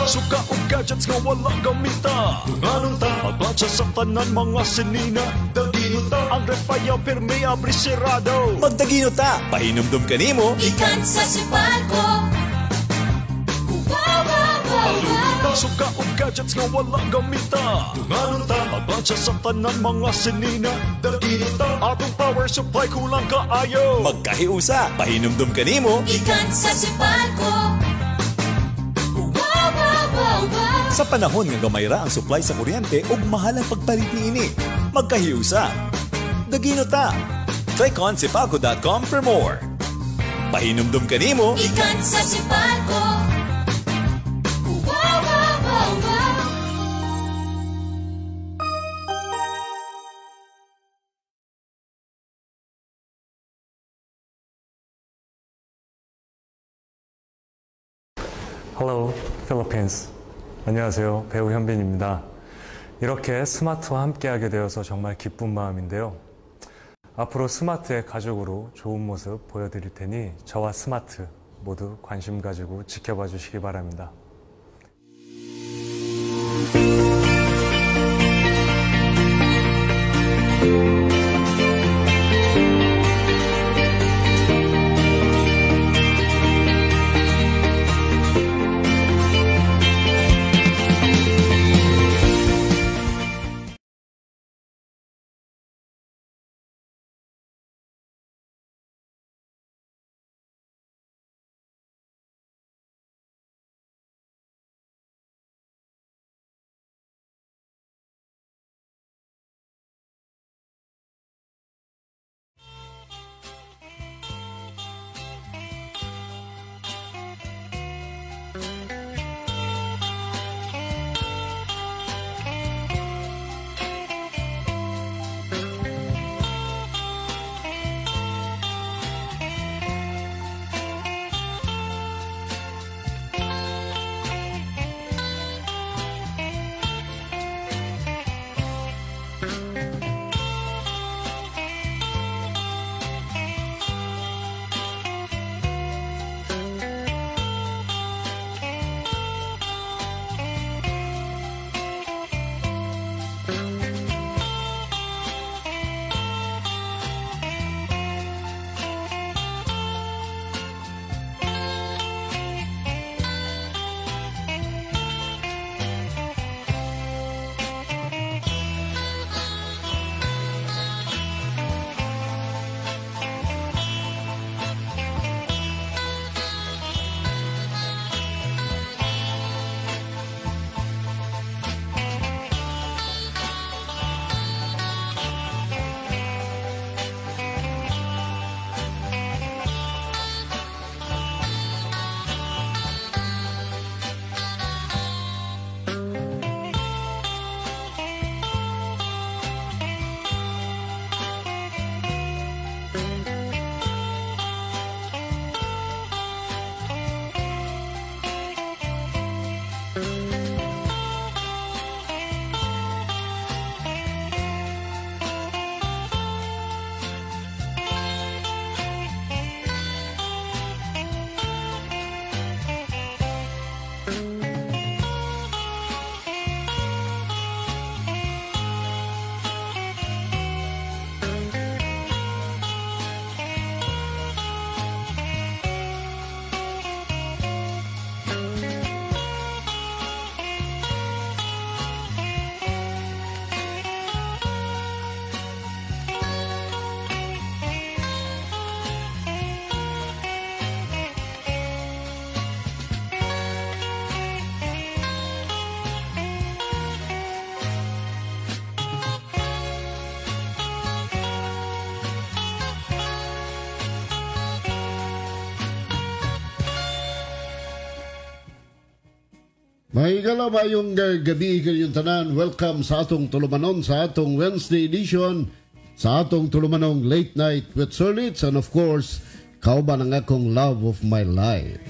Suka og gadgets nga wala gamita. Dunganon ta, magplancha sa tanan mga sinina. Dagino ta, ang refaya pirmi abri sirado. Magdagino ta, pahinumdum kanimo. Ikan sa Sipalko. Wow, wow, wow, wow. Suka og gadgets nga wala gamita. Dunganon ta, magplancha sa tanan mga sinina. Dagino ta, atong power supply kulang kaayo. Magkahiusa, pahinumdum kanimo. Ikan sa Sipalko. Wow, wow, wow, wow. Sa panahon nga gamay ra ang supply sa kuryente ug mahal ang pagpalit niini. Magkahiusa. Dagino ta. Click on sipalco.com for more. Pahinumdum kanimo. Ikan sa Sipalko. Wow, wow, wow, wow. Hello, Philippines. 안녕하세요. 배우 현빈입니다. 이렇게 스마트와 함께하게 되어서 정말 기쁜 마음인데요. 앞으로 스마트의 가족으로 좋은 모습 보여드릴 테니 저와 스마트 모두 관심 가지고 지켜봐 주시기 바랍니다. Mahigala mayong gabi kanyong tanan. Welcome sa atong tulumanon, sa atong Wednesday edition, sa atong tulumanong Late Night with Sir Litz, and of course, kauban ang akong love of my life.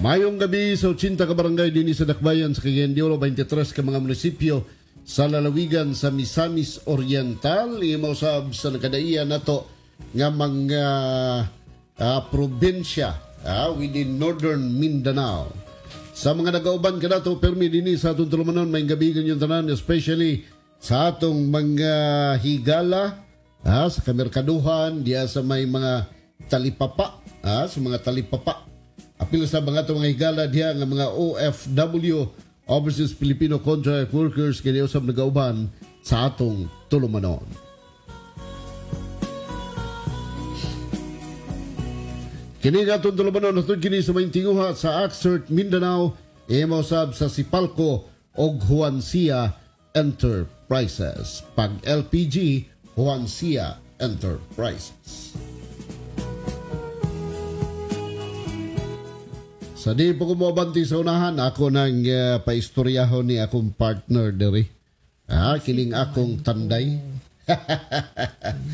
Mayong gabi sa 80 ka barangay dinhi sa Dakbayan sa Cagayan de Oro, 23 ka mga munisipyo sa lalawigan sa Misamis Oriental. Imausab sa nakadaiya nato nga mga probinsya. within Northern Mindanao. Sa mga nagauban kanato permi dinhi sa atong tulumanon, maayong gabii kaninyong tanan, especially sa atong mga higala sa kamerkaduhan diya sa may mga talipapa, sa mga talipapa. Apil sa mga atong mga higala diha nga mga OFW, Overseas Filipino Contract Workers, kini usab nagauban sa atong tulumanon. Kini nga atong tulumanon natud kini sa may tinguha sa Axert Mindanao, imo sab sa Sipalco og Juancia Enterprises. Pag LPG, Juancia Enterprises. Sa di po kumabanti sa unahan, ako nang paistoryahon ni akong partner diri. Kining akong tanday.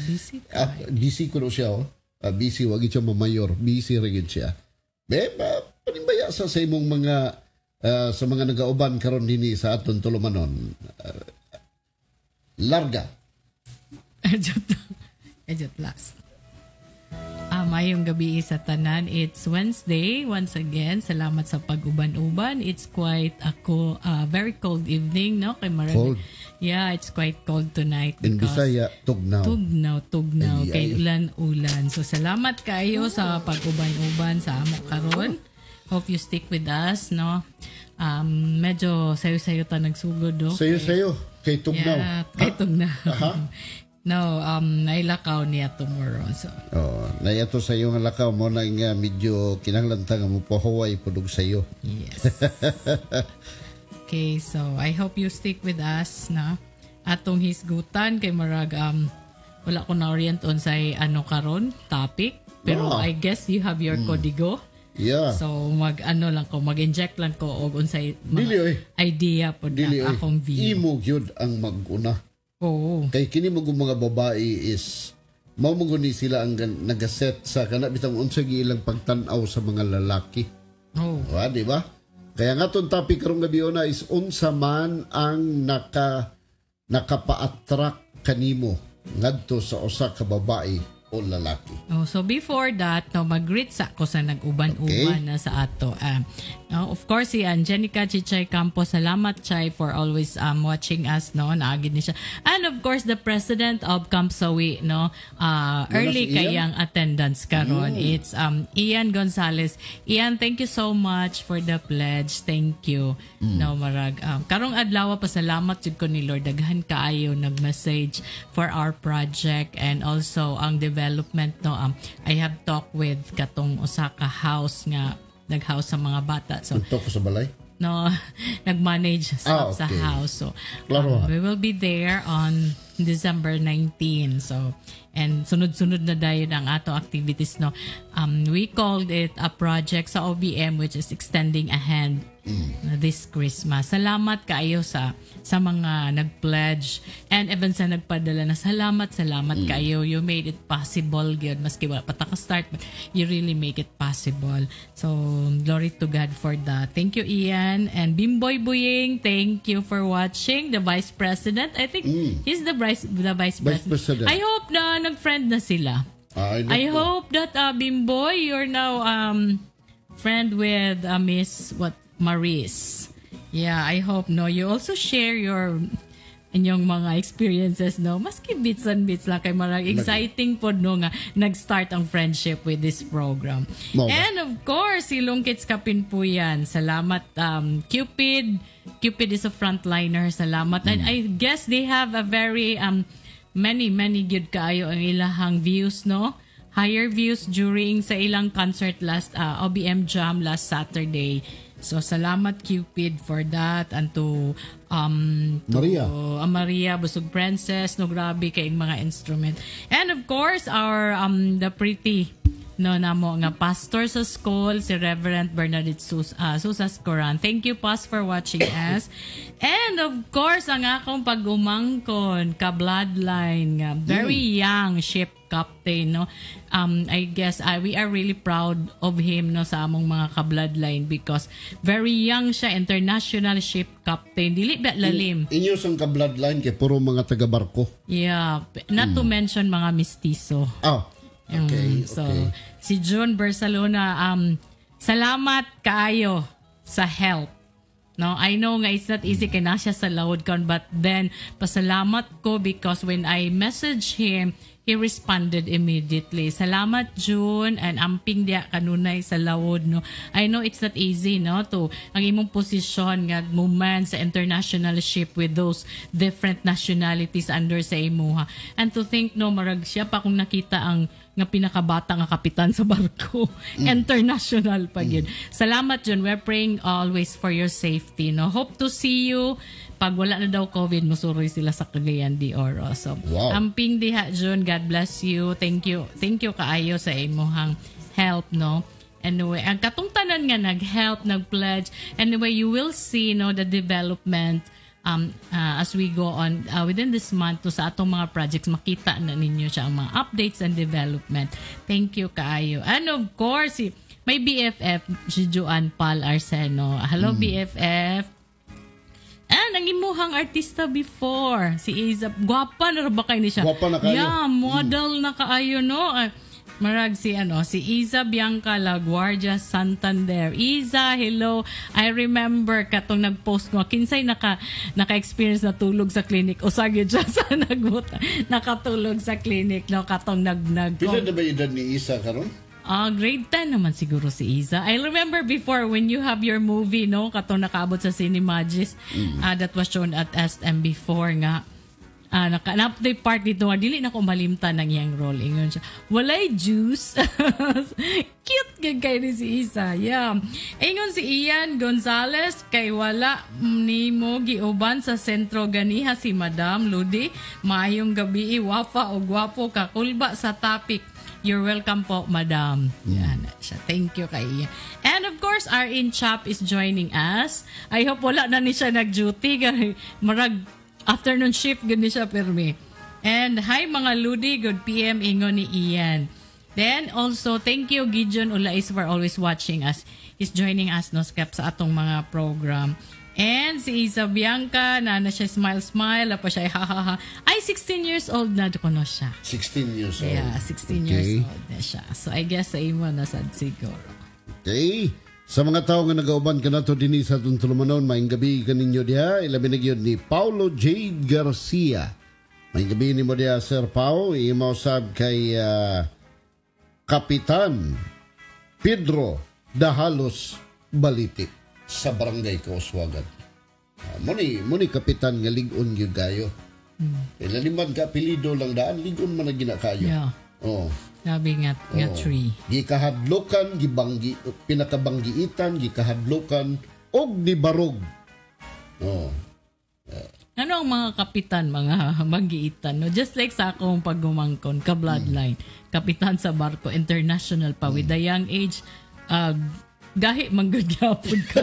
Busy ka. Busy ko no siya. Oh. Busy, wag siya mamayor. Busy rin siya. Be, panimbaya sa imong mga sa mga nagauban karon dinhi sa aton tulumanon. Larga. Ejot last. Mayong gabi sa tanan. It's Wednesday once again. Salamat sa pag-uban-uban. It's quite a very cold evening, no? Kay marami. Cold. Yeah, it's quite cold tonight. In Bisaya, tugnaw. Tugnaw. Ay, Kay ay. ulan-ulan. So salamat kayo sa pag-uban-uban sa amo karon. Hope you stick with us, no? Medyo sayo-sayo ta nagsugod, no? Sayo-sayo. Kay tugnaw. Yeah, kay tugnaw. No, nailakaw niya tomorrow. So. Oh, naiato sa iyo nga lakaw mo na nga medyo kinahanglan ta nga mo pahuway pudog sa iyo. Yes. Okay, so I hope you stick with us na atong hisgutan kay marag wala ko na orient on sa ano karon topic, pero I guess you have your kodigo. Yeah. So mag ano lang ko, mag-inject lang ko og unsay mga idea pod na akong view. Imo gyud ang mag-una. Oo. Kay kini mo mga babae is mao mo ni sila ang nagaset sa kana bitang unsa gi ilang pagtan-aw sa mga lalaki. Oh. Wa, di ba? Kaya nga tong topic karong gabi una is unsa man ang nakapa-attract kanimo ngadto sa usa ka babae o lalaki. Oh, so before that, no, mag-greet sa ako sa nag-uban-uban na sa ato. No, of course, si Angelica Chichay Campos, salamat Chay for always watching us, no, naagid ni siya. And of course, the president of Camp Sawi, no, early si Ian? kayang attendance karon. It's Ian Gonzalez. Ian, thank you so much for the pledge. Thank you. No, marag karong adlaw pasalamat jud ko ni Lord, daghan kaayo nag-message for our project and also ang development, no. I have talked with katong usa ka house nga nag-house sa mga bata. So Punto ko sa balay. no, nag-manage staff sa Okay. house. So Klaro, ha? we will be there on December 19. So and sunod-sunod na dayon ang ato activities, no. We called it a project sa OBM, which is extending a hand this Christmas. Salamat kaayo sa mga nag-pledge and even sa nagpadala na salamat kaayo. You made it possible gyud, maski wala pa ta ka-start, but you really make it possible. So glory to God for that. Thank you, Ian and Bimboy Buying. Thank you for watching. The Vice President, I think he's the Vice President. President. I hope na nag-friend na sila. I hope that Bimboy, you're now friend with Miss Maris. Yeah, I hope, no, you also share your inyong mga experiences, no, maski bits and bits lang kay marang exciting pod, no, nga nag-start ang friendship with this program. Mo ba? And of course, si Lungkits Kapinpuyan. Salamat, Cupid. Cupid is a frontliner. Salamat. And I guess they have a very many good kaayo ang ilahang views, no? Higher views during sa ilang concert last OBM Jam last Saturday. So salamat Cupid for that, and to Maria. Maria Busog Princess, no, grabe kay mga instrument. And of course our the pretty, no, namo nga pastor sa school, si Reverend Bernadette Susas Coran. Thank you, Pas, for watching us. And of course ang akong pag-umangkon ka bloodline nga very young ship captain, no. I guess we are really proud of him, no, sa among mga ka-bloodline because very young siya, international ship captain. Dili ba lalim? Inyo sang ka-bloodline kay puro mga taga-barko. Yeah, not to mention mga mistiso. Ah. So, si June Barcelona, salamat kaayo sa help. No, I know nga it's not easy kay na siya sa load kon, but then pasalamat ko because when I message him, he responded immediately. Salamat, June, and amping diya kanunay sa lawod, no. I know it's not easy, no, to ang imong posisyon nga moment sa international ship with those different nationalities under sa imuha. And to think, no, marag siya pa kung nakita ang nga pinakabata nga kapitan sa barko. International pa gyud. Salamat, Jun. We're praying always for your safety, no. Hope to see you pag wala na daw COVID, musuroy sila sa Cagayan de Oro. So, amping diha, Jun. God bless you. Thank you. Thank you kaayo sa imuhang help, no. Anyway, ang katong tanan nga nag-help, nag-pledge. Anyway, you will see, no, the development as we go on within this month to sa atong mga projects, makita na ninyo siya ang mga updates and development. Thank you kaayo. And of course, si, may BFF, si Joan Pal Arseno. Hello, BFF. Ah, ang imuhang artista before, si Iza. Gwapa na ra ba kay ni siya? Gwapa na kaayo. Yeah, model na kaayo, no? Ah, marag si ano, si Iza Bianca Laguardia Santander. Iza, hello. I remember katong nag-post ko, kinsay naka-experience na tulog sa clinic. Usa gyud siya sa nagbuta. Nakatulog sa clinic, no, katong nag nag Pila na ba edad ni Isa karon? Ah, grade 10 naman siguro si Iza. I remember before when you have your movie, no, katong nakaabot sa Cinemagis, that was shown at SM before nga. Ah, naka na part dito nga dili na ko malimtan ng iyang role. Ingon siya, "Walay juice." Cute gyud kay ni si Isa. Yeah. Ingon si Ian Gonzales, kay wala nimo giuban sa sentro ganiha si Madam Ludi. Maayong gabi, wafa o gwapo kakulba sa topic. You're welcome po, Madam. Yan siya. Thank you kay Ian. And of course, our in chap is joining us. I hope wala na ni siya nag-duty. Kay marag afternoon shift gud ni siya pirmi. And hi mga Ludi, good PM, ingon ni Ian. Then also, thank you Gideon Ulais for always watching us. He's joining us, no, Skep, sa atong mga program. And si Isa Bianca, na siya smile smile, pa siya ha ha ha. Ay, 16 years old na ko no siya. 16 years old. Yeah, 16 years old na siya. So I guess sa imo na sad siguro. Okay. Sa mga tao nga nagauban kanato dinhi sa atong tulumanon, maayong gabi kaninyo diha. Ilabi na gyud ni Paulo Jade Garcia. Maayong gabi nimo diha, Sir Pau. Imo sab kay Kapitan Pedro Dahalos Baliti sa Barangay Kauswagan. Mo ni kapitan nga lig-on gyud kayo. Ilaliman ka apelyido lang daan, lig-on man na gina kayo. Oh. Sabi nga tree. Gikahadlokan, gibanggi, pinakabanggiitan, gikahadlokan, og nibarog. Oh. Ano ang mga kapitan, mga magiitan, no? Just like sa akong pagumangkon, ka-bloodline. Kapitan sa barko, international pa. With the young age, gahi manggod gyapon ka.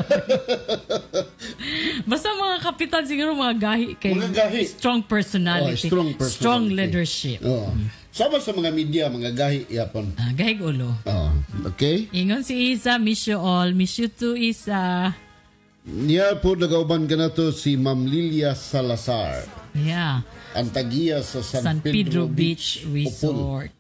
Basta mga kapitan siguro mga gahi kay Mga gahi. Strong personality, Oh, strong personality. strong leadership. Oh. Sama sa mga media, mga gahi yapon. Ah, gahi ulo. Oh. Okay? Ingon si Isa, miss you all. Miss you too, Isa. Niya po nagauban kanato si Ma'am Lilia Salazar. Ang tagiya sa San, San Pedro Beach Opol. Resort.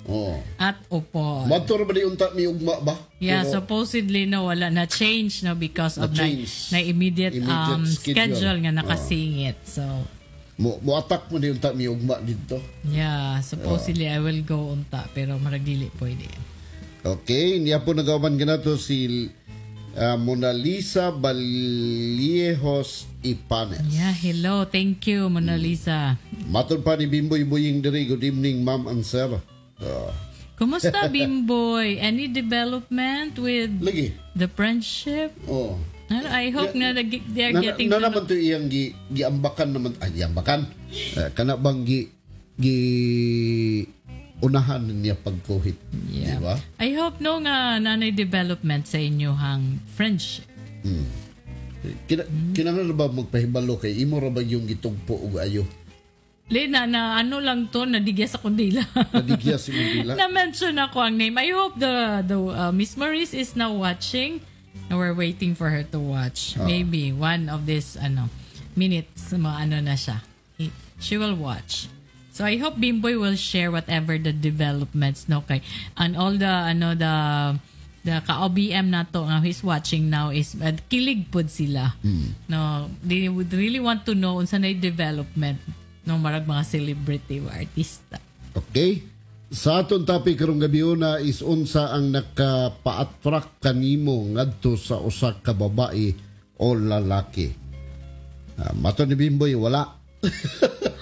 Oh. At Opol. Motor ba di unta mi ugma ba? Yeah, Pero- supposedly no, wala na change, no, because of na, Na-change. na immediate, Immediate schedule. schedule nga nakasingit. So, Mo attack mo di unta mi ugma dito. Yeah, supposedly I will go unta pero marag dili pwede. Okay, niya po nagauban kanato si Mona Lisa Vallejos Ipanes. Yeah, hello. Thank you, Mona Lisa. Matod pa ni Bimboy Buying diri, good evening, ma'am and sir. Kumusta, Bimboy? Any development with Lagi. The friendship? Oh. Ano, I hope na they are getting na to naman to iyang giambakan naman ay giambakan. Eh, kana bang gi gi unahan niya pagkuhit, di ba? I hope no nga nanay development sa inyong friendship. Kinahanglan ba magpahibalo kay imo ra ba yung gitugpo og ayo? Lena, na ano lang to, nadigya sa kundila. Nadigya si Mundila. Na-mention ako ang name. I hope the Miss Maurice is now watching. And we're waiting for her to watch. Maybe one of these ano minutes, ano na siya. She will watch. So I hope Bimboy will share whatever the developments, no, kay and all the ano the ka-OBM nato nga he's watching now is kilig pod sila. No, they would really want to know unsa na development no marag mga celebrity o artista. Okay. Sa atong topic karong gabi una is unsa ang naka-pa-attract kanimo ngadto sa usa ka babae o lalaki. Mato ni Bimboy, wala.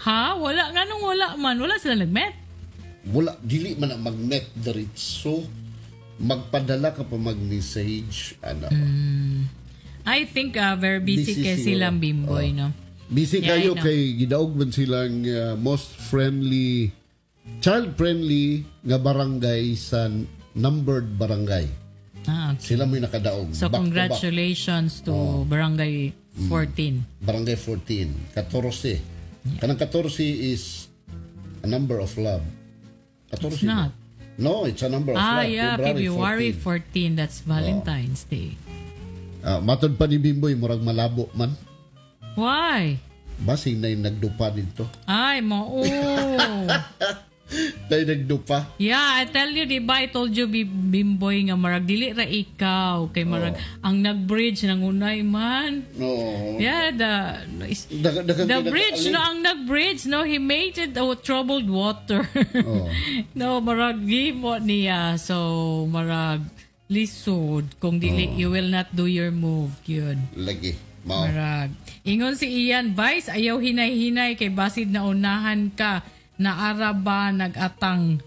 Ha? Wala, nganong wala man? Wala sila nag-met? Wala, dili man ang mag-met diretso. Magpadala ka pa mag-message. Ano. I think very busy, Busy kay siguro. silang Bimboy, no? Busy Yeah, kayo I know. kay gidaog man silang most friendly, child-friendly nga barangay sa numbered barangay. Ah, okay. Sila mo'y nakadaog. So Back to back. congratulations to Barangay 14. Barangay 14, 14. Kanang 14 is a number of love. 14 It's not. ba? No, it's a number of Ah, love. yeah, February 14. 14. That's Valentine's Day. Matod pa ni Bimboy, murag malabo man. Why? Basing na yung nagdupa dito. Ay, mo. Oh. Tayo nagdupa. Yeah, I tell you, di ba? I told you, Bimboy, nga marag dili ra ikaw. Kay marag, ang nag-bridge, nangunay man. No. Yeah, the bridge, no, ang nag-bridge, no, he made it oh, troubled water. Oh. No, marag, gimo niya. So, marag, lisod. Kung dili, you will not do your move. Yun. Lagi. Mao. Marag. Ingon si Ian, "Vice, ayaw hinay-hinay kay basid na unahan ka. Naara ba nag-atang?"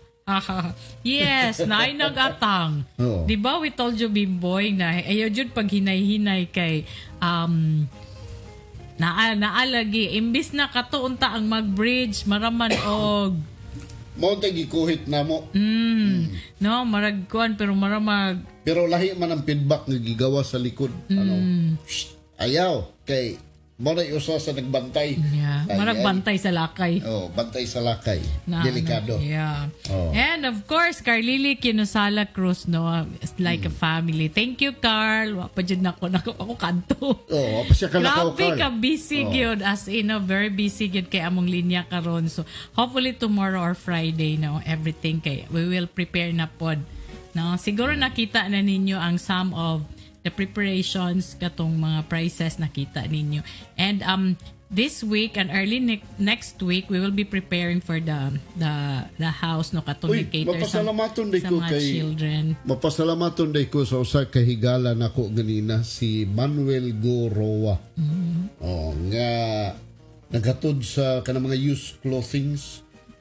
Yes, naay nag-atang. Oo. Di ba we told you, Bimboy, na ayaw jud pag hinay-hinay kay naalagi imbis na katuunta ang mag-bridge maraman og Mao tay gikuhit na mo. No, marag kuan pero maramag Pero lahi man ang feedback nga gigawa sa likod. Ano? Shh, ayaw kay mo na usa sa nagbantay. Yeah, Ay, marag ay. bantay sa lakay. Oh, bantay sa lakay. Na, Delikado. ano, yeah. Oh. And of course, Carlili Kinusala Cruz, no? It's like a family. Thank you, Carl. Wa pa jud nako nako ako kanto. Oh, pa siya kalakaw, Grabe Carl. ka busy gyud, as in no, very busy gyud kay among linya karon. So hopefully tomorrow or Friday, no, everything kay we will prepare na pod. No, siguro nakita na ninyo ang some of the preparations katong mga prices, nakita ninyo. And this week and early next week we will be preparing for the house, no, katong Uy, cater sa, mapasalamaton day sa ko mga kay children. Mapasalamaton day ko sa usa ka higala nako ganina, si Manuel Goroa. Oh, nga naghatod sa kanang mga used clothings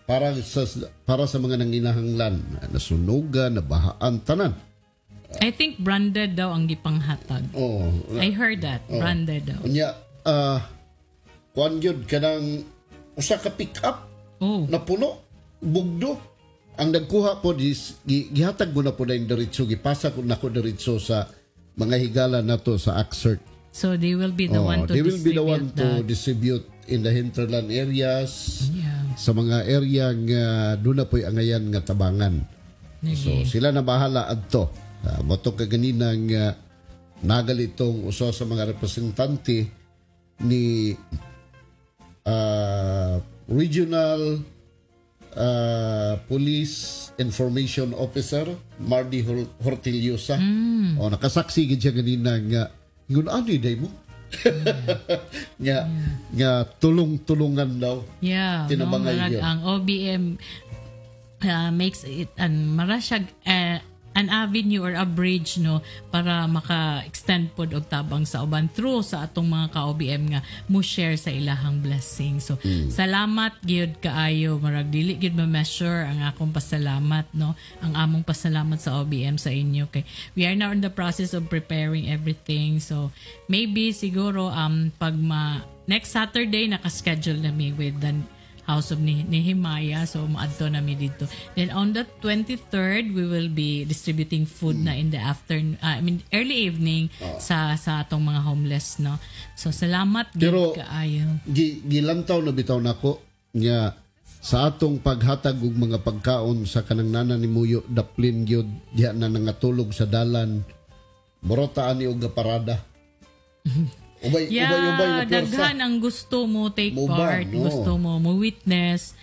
para sa mga nanginahanglan, nasunugan, nabahaan, tanan. I think branded daw ang gipanghatag. Oh, I heard that. Branded daw. Unya kuan gyud kanang usa ka pick up napuno bugdo ang nagkuha po is gihatag mo na po na yung diretso, gipasa ko nako diretso sa mga higala nato sa ACSERT. So they will be the Oh, one to they will be the distribute one to that. distribute in the hinterland areas, sa mga area nga doon na po'y angayan nga tabangan. So sila na bahala adto. Mo to kaganina nga nagalitong usa sa mga representante ni Regional Police Information Officer Mardy Hortillosa. O nakasaksi gid siya ganina nga ingon ani day mo nga nga tulong-tulungan daw. Yeah, no, Tinabangay marag yun. ang OBM makes it an mara siya an avenue or a bridge, no, para maka-extend pod og tabang sa uban through sa atong mga ka-OBM nga mo share sa ilahang blessing. So salamat gyud kaayo, marag dili gyud ma-measure ang akong pasalamat, no, ang among pasalamat sa OBM sa inyo kay we are now in the process of preparing everything. So maybe siguro pag ma next Saturday naka-schedule na mi with the House of Nehemiah. So, maadto na mi dito. Then, on the 23rd, we will be distributing food na in the afternoon, I mean, early evening sa atong mga homeless, no? So, salamat gyud Pero- kaayo. Gilantaw na bitaw nako nga sa atong paghatag og mga pagkaon sa kanang nana ni Muyo daplin gyud diha na nangatulog sa dalan, morota ani og parada. Ubay Yeah, ubay ubay mo pwersa. daghan ang gusto mo take Mo ba, part, no? gusto mo mo witness.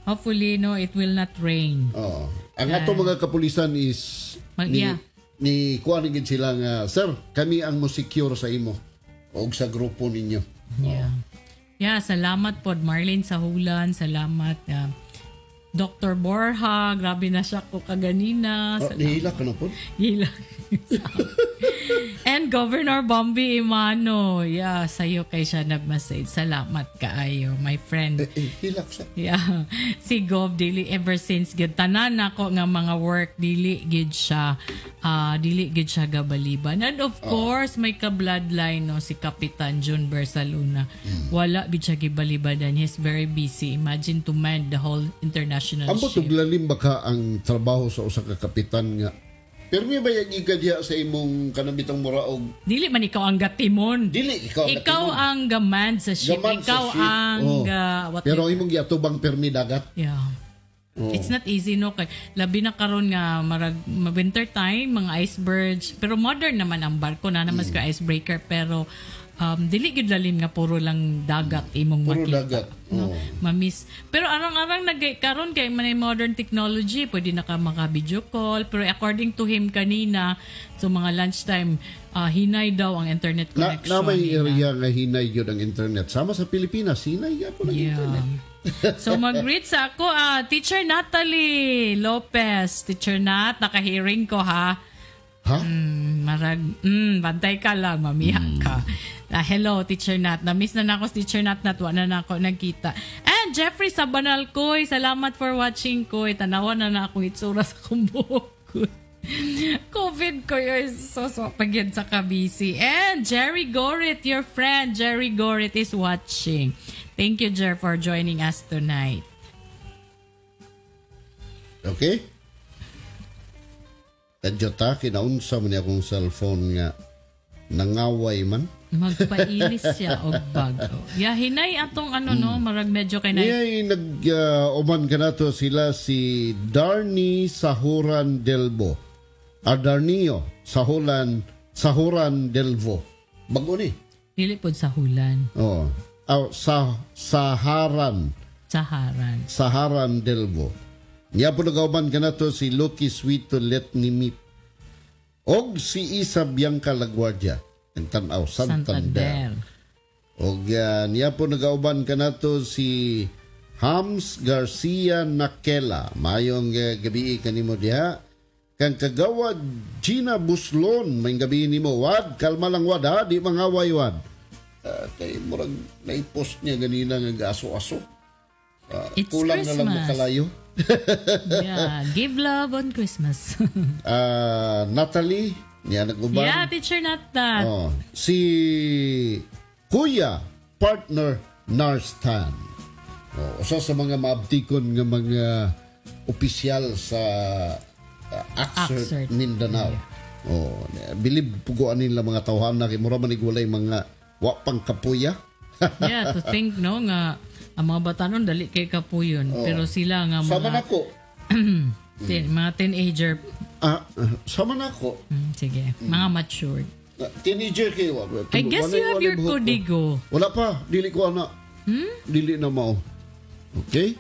Hopefully, no, it will not rain. Oo. Ang ato mga kapulisan is ni ni kuan gid sila nga, "Sir, kami ang mo secure sa imo og sa grupo ninyo." Yeah. Yeah, salamat pod Marlene Sahulan, salamat Dr. Borja, grabe na siya ko kaganina. Oh, Salamat. nihilak ka na po. Hila. And Governor Bombi Imano. Yeah, sa'yo kay siya nag-message. Salamat kaayo, my friend. Eh, eh, hilak siya. Yeah. Si Gov dili ever since gid tanan nako nga mga work dili gid siya gabaliban. And of course, may ka bloodline, no, si Kapitan John Bersaluna. Wala gid siya gibaliban and he's very busy. Imagine to man the whole international Ambot ship. og lalim ba ka ang trabaho sa usa ka kapitan nga pirmi ba yung diha sa imong kanang bitong muraog? Dili man ikaw ang gatimon. Dili ikaw ang Ikaw gatimon. ang gaman sa ship. Gaman sa Ikaw ship. ang what Pero imong giatubang pirmi dagat. Yeah. It's not easy, no, kay labi na karon nga marag winter time, mga icebergs, pero modern naman ang barko na naman ka icebreaker, pero dili gyud lalim nga puro lang dagat imong Puro makita. dagat. No? Oo. Mamiss. Pero arang-arang nag karon kay man modern technology, pwede na ka maka video call, pero according to him kanina, so mga lunchtime, hinay daw ang internet Na, connection. na may nila. area nga hinay yun ang internet. Sama sa Pilipinas, hinay gyapon ang internet. So mag-greet sa ako, Teacher Natalie Lopez. Teacher Nat, naka-hearing ko ha. Ha? Marag, bantay ka lang, mamiya ka. Hello, Teacher Nat. Na-miss na nako si Teacher Nat, Nat, wa na nako nagkita. And Jeffrey Sabanal Koy, salamat for watching, Koy. Tanawa na na akong itsura sa akong buhok. COVID ko yun. So, pagyan sa kabisi. And Jerry Gorit, your friend, Jerry Gorit is watching. Thank you, Jer, for joining us tonight. Okay? Kadyo ta, kinaunsa man niya akong cellphone nga nangaway man. Magpailis siya og bago. Yeah, hinay atong ano, no, marag medyo kay na Niya nag-uman ka na to sila si Darnie Sahuran Delbo. Ah, Darnio Sahuran Delvo. Bago ni. Dili pod sa hulan, Oo. Oh, sa Saharan. Saharan. Saharan Delvo. Niya po nagauban ka na to si Loki Sweet to Let Ni Meet. Og si Isa Bianca Laguardia. Ang tanaw, Santander. Santander. Og niya po nagauban ka na to si Hams Garcia Nakela. Mayong gabi kanimo diha. Kang kagawad Gina Buslon, may gabi nimo. Wad, kalma lang wad ha, di mangaway wad. Kay murag naipost niya ganina nga aso-aso. It's Kulang na lang Christmas. makalayo. Yeah, give love on Christmas. Natalie, niya nag-uban. Yeah, Teacher Nat Nat. Oh, si Kuya Partner Narstan. Oh, usa sa mga maabtikon nga mga opisyal sa Axert, Axert. Mindanao. Oh, bilib pugoan nila mga tawhan na kay mura man walay mga wa pang kapuya. Yeah, to think, no, nga ang mga batanon dali kay kapuyon, pero sila nga Sama mga nako. mga teenager, Sama nako. Sige, mga matured. Teenager kayo. I guess you have your kodigo. Wala pa, dili ko ana. Dili na mao. Okay?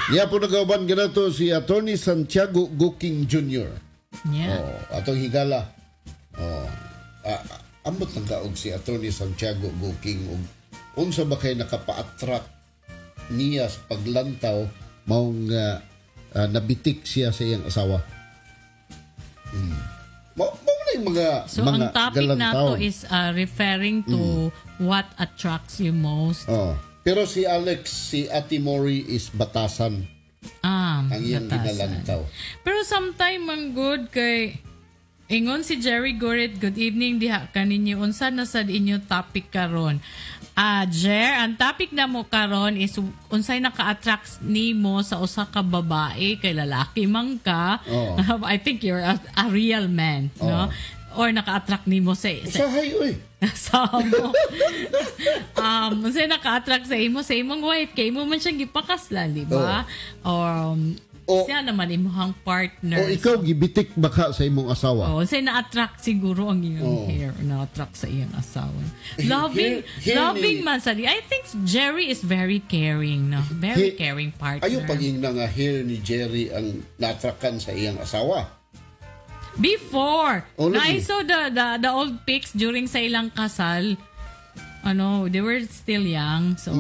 Niya po nagauban ganato si Attorney Santiago Guking Jr. Yeah. Oh, atong higala. Oh. Ambot lang kaog si Attorney Santiago Guking og unsa ba kay nakapa-attract niya sa paglantaw maong nabitik siya sa iyang asawa. Mao na yung mga So mga ang topic galantaw. nato is referring to what attracts you most. Oh. Pero si Alex, si Ate Mori is batasan ang iyang batasan. ginalantaw. Pero sometime ang good kay ingon si Jerry Gorit, "Good evening diha kaninyo. Unsa na sad inyo topic karon?" Jer, ang topic na mo karon is unsay naka-attract nimo sa usa ka babae, kay lalaki man ka. Oo. I think you're a real man, no? Or naka-attract nimo sa Usahay oy. sa mo. Unsay naka-attract sa imo sa imong wife kay imo man siyang gipakaslan, di ba? Or Siya naman imuhang partner. O ikaw gibitik ba ka sa imong asawa? Oh, say na-attract siguro ang iyang hair, na-attract sa iyang asawa. Loving, Hair loving ni man sa. I think Jerry is very caring, no? Very caring partner. Ayo paging na nga hair ni Jerry ang na-attractan sa iyang asawa. Before, Oh, na I lagi. Saw the old pics during sa ilang kasal. Ano, they were still young. So,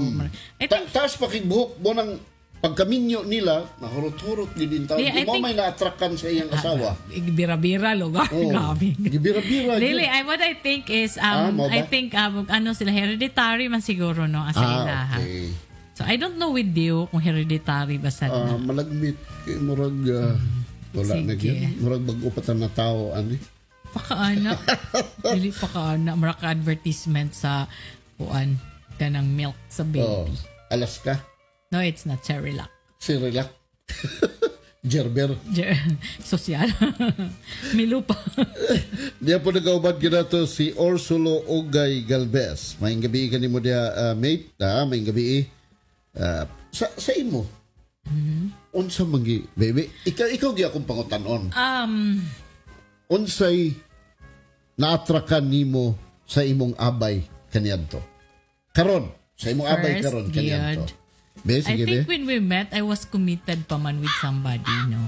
I think Taas pa kay buhok mo ng pagkaminyo nila, nahurot-hurot din tao. Yeah, Di I mo think may na-attractan sa iyang asawa. Bira-bira lugar. Oh, Grabe. gibira-bira Really, yun. What I think is, Ah, mo ba? I think, ano sila, hereditary man siguro, no? As ilaha. Okay. So, I don't know with you kung hereditary ba sa Ah, malagmit. Kay murag, wala na Sige. gyud. Murag bag-o pa ta na tao, ani. Pakaana. Dili pakaana. Murag advertisement sa kuan kanang milk sa baby. Oh, Alaska. No, it's not Cerelac. Cerelac. Gerber. Sosyal. Milo pa. Diya po nagauban kinato si Orsulo Ogay Galvez. Maayong gabi kanimo diya, mate. Ah, maayong gabi. Sa imo. Unsa man gi, baby? Ikaw gi akong pangutan-on. Unsay naatrakan nimo sa imong abay kaniadto? Karon, sa imong abay First, karon kaniadto. gyud. Be, I sige think be. when we met, I was committed pa man with somebody, no?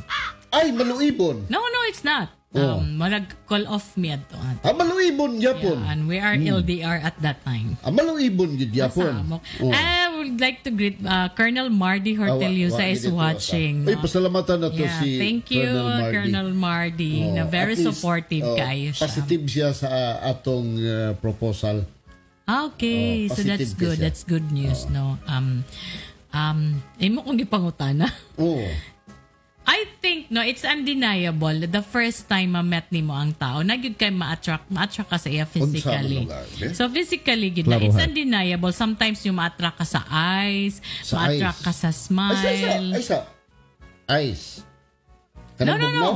Ay, maluibon. No, it's not. Oh. Marag call off me adto. Ah, maluibon yapon. Yeah, and we are LDR at that time. Ah, maluibon gyud yapon. Masamok. Oh. I would like to greet Colonel Mardy Horteliosa Ah, wa is gid ito, watching. asa. Ay, No? pasalamatan na to Yeah, si thank you, Colonel Mardy. Colonel Mardy, Oh, na very at least, supportive oh, kaayo siya. Positive siya sa atong proposal. Ah, okay, Oh, so that's positive good. siya. That's good news, no? Imo kong gipangutana. Oh. I think, no, it's undeniable that the first time ma-met nimo ang tao, na gyud kay ma-attract ka sa iya physically. Unsa man lugar, eh? So physically gyud na, Klaro, it's ha? undeniable. Sometimes yung ma-attract ka sa eyes, Sa ma-attract eyes. ka sa Ay, sa, smile. ay, sa, eyes. No, Kanang no, no. bugnaw?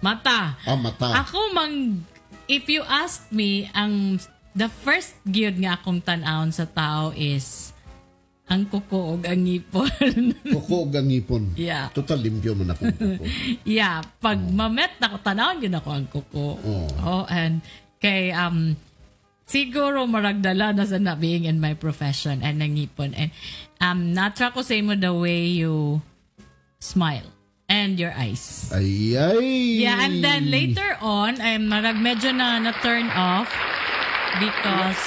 Mata. Ah, mata. Ako mang, if you asked me, ang the first gyud nga akong tan-awon sa tao is ang kuko ug ang ngipon. Kuko ug ang ngipon. Yeah. Total limpyo man akong kuko. Yeah, pag mamet ako, tanawon gyud ako ang kuko. Oh, and kay siguro maragdala na sa na being in my profession and nangipon and na-attract ko sa imo the way you smile and your eyes. Ay, ay. Yeah, and then later on, ay marag medyo na turn off because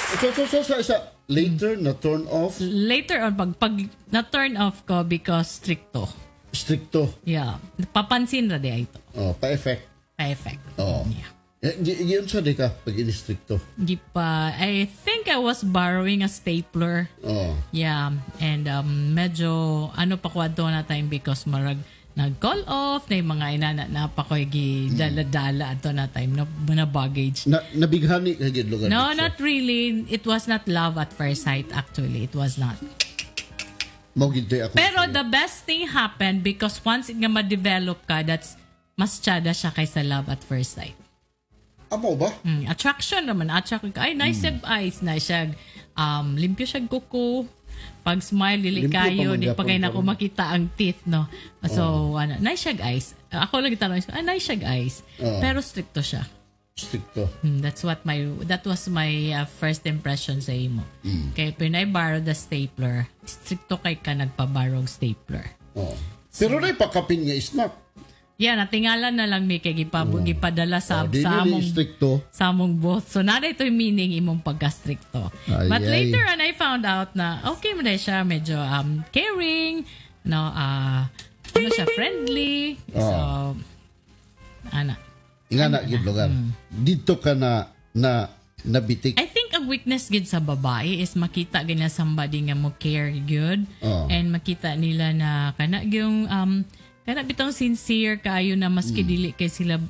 So, sa, later na turn off, later on pag na turn off ko because stricto. Stricto. Yeah, papansin ra di ay ito. Oh, pa-effect. Pa-effect. Oh. Yeah. Eh, yun sa di ka pag in-stricto. Di pa, I think I was borrowing a stapler. Oh. Yeah, and medyo ano pa ko adto na time because marag nag-call off na yung mga inana na pa ko dala-dala adto na time na baggage. Na, nabighani ka gyud lugar No, dito. not really. It was not love at first sight, actually. It was not. Mao gyud ako. Pero the best thing happened because once nga ma-develop ka, that's mas tsada siya kaysa love at first sight. Amo ba? Attraction naman. Attraction ka. Ay, nice siya eyes. Nice siya. Limpyo siya kuko. Pag smile, dili Limpyo pa kayo. man Di pa gyapon kay nako karon. makita ang teeth, no? So, ano, nice siya eyes. Ako lang gitanong, ah, nice siya eyes. Oh. Pero stricto siya. Stricto. That was my first impression sa imo. Kay when I borrowed the stapler, stricto kay ka nagpaborrow og stapler. Oh. Pero na pakapin nga snack. Yeah, natingala na lang mi kay gipadala sa Oh, di sa ni among stricto. sa among both. So na ito yung meaning imong pagka-stricto. Ay, But ay. later on I found out na okay mo na siya, medyo caring, no, ano siya, friendly. So ana. Nga na gyud lugar. Dito ka na na nabitik. I think ang weakness gid sa babae is makita gina somebody nga mo care good Oo. And makita nila na kana yung kana bitong sincere kaayo na maski dili kay sila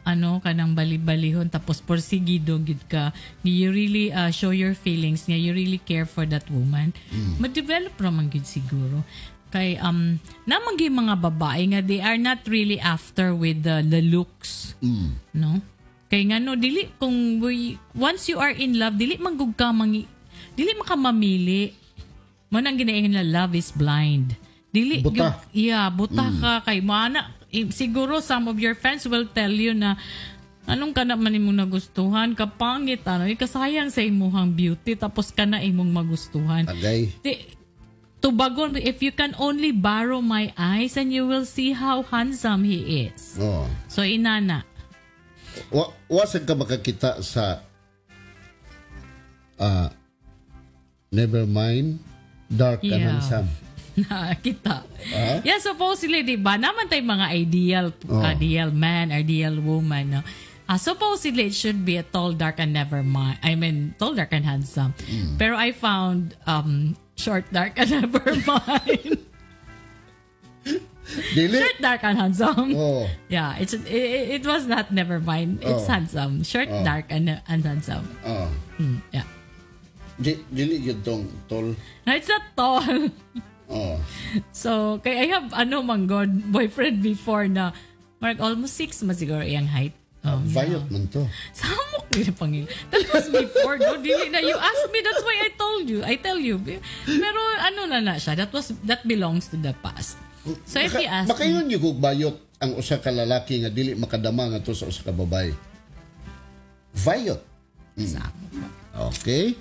ano kanang bali-balihon, tapos porsigido gid ka, you really show your feelings nga you really care for that woman, ma-develop ra man gid siguro kay namang gyud mga babae nga they are not really after with the looks, no? Kay ngano dili kung once you are in love, dili man gud ka mangi, dili man ka mamili. Mo nang ginaingon na love is blind. Dili Buta. Yeah, buta ka kay mana siguro some of your friends will tell you na anong kana man imong nagustuhan, kapangit, ano, ikasayang sa imuhang beauty, tapos kana imong magustuhan. Agay. Di, tubagon, if you can only borrow my eyes and you will see how handsome he is. Oh. So inana. Wa sad ka makakita sa never mind, dark and handsome. Nakita. Yeah, supposedly, di ba, naman tayo mga ideal, ideal man, ideal woman, no? Ah, supposedly, it should be a tall, dark, and never mind. I mean, tall, dark, and handsome. Pero I found short, dark, and never mind. Dili. Short, dark, and handsome. Oh. Yeah, it was not never mind. It's handsome. Short, dark, and handsome. Oh. Yeah. Dili gyud tong tall. No, it's not tall. Oh. So, kay I have ano man god boyfriend before na marag almost 6 man siguro iyang height. Oh, Bayot man to. Samok ni pangil. That was before, no? Dili na. You asked me, that's why I told you. I tell you. Pero ano na na siya, that belongs to the past. So if you ask me, Makaingon gyud kog bayot ang usa ka lalaki nga dili makadama ngadto sa usa ka babae. Bayot. Okay.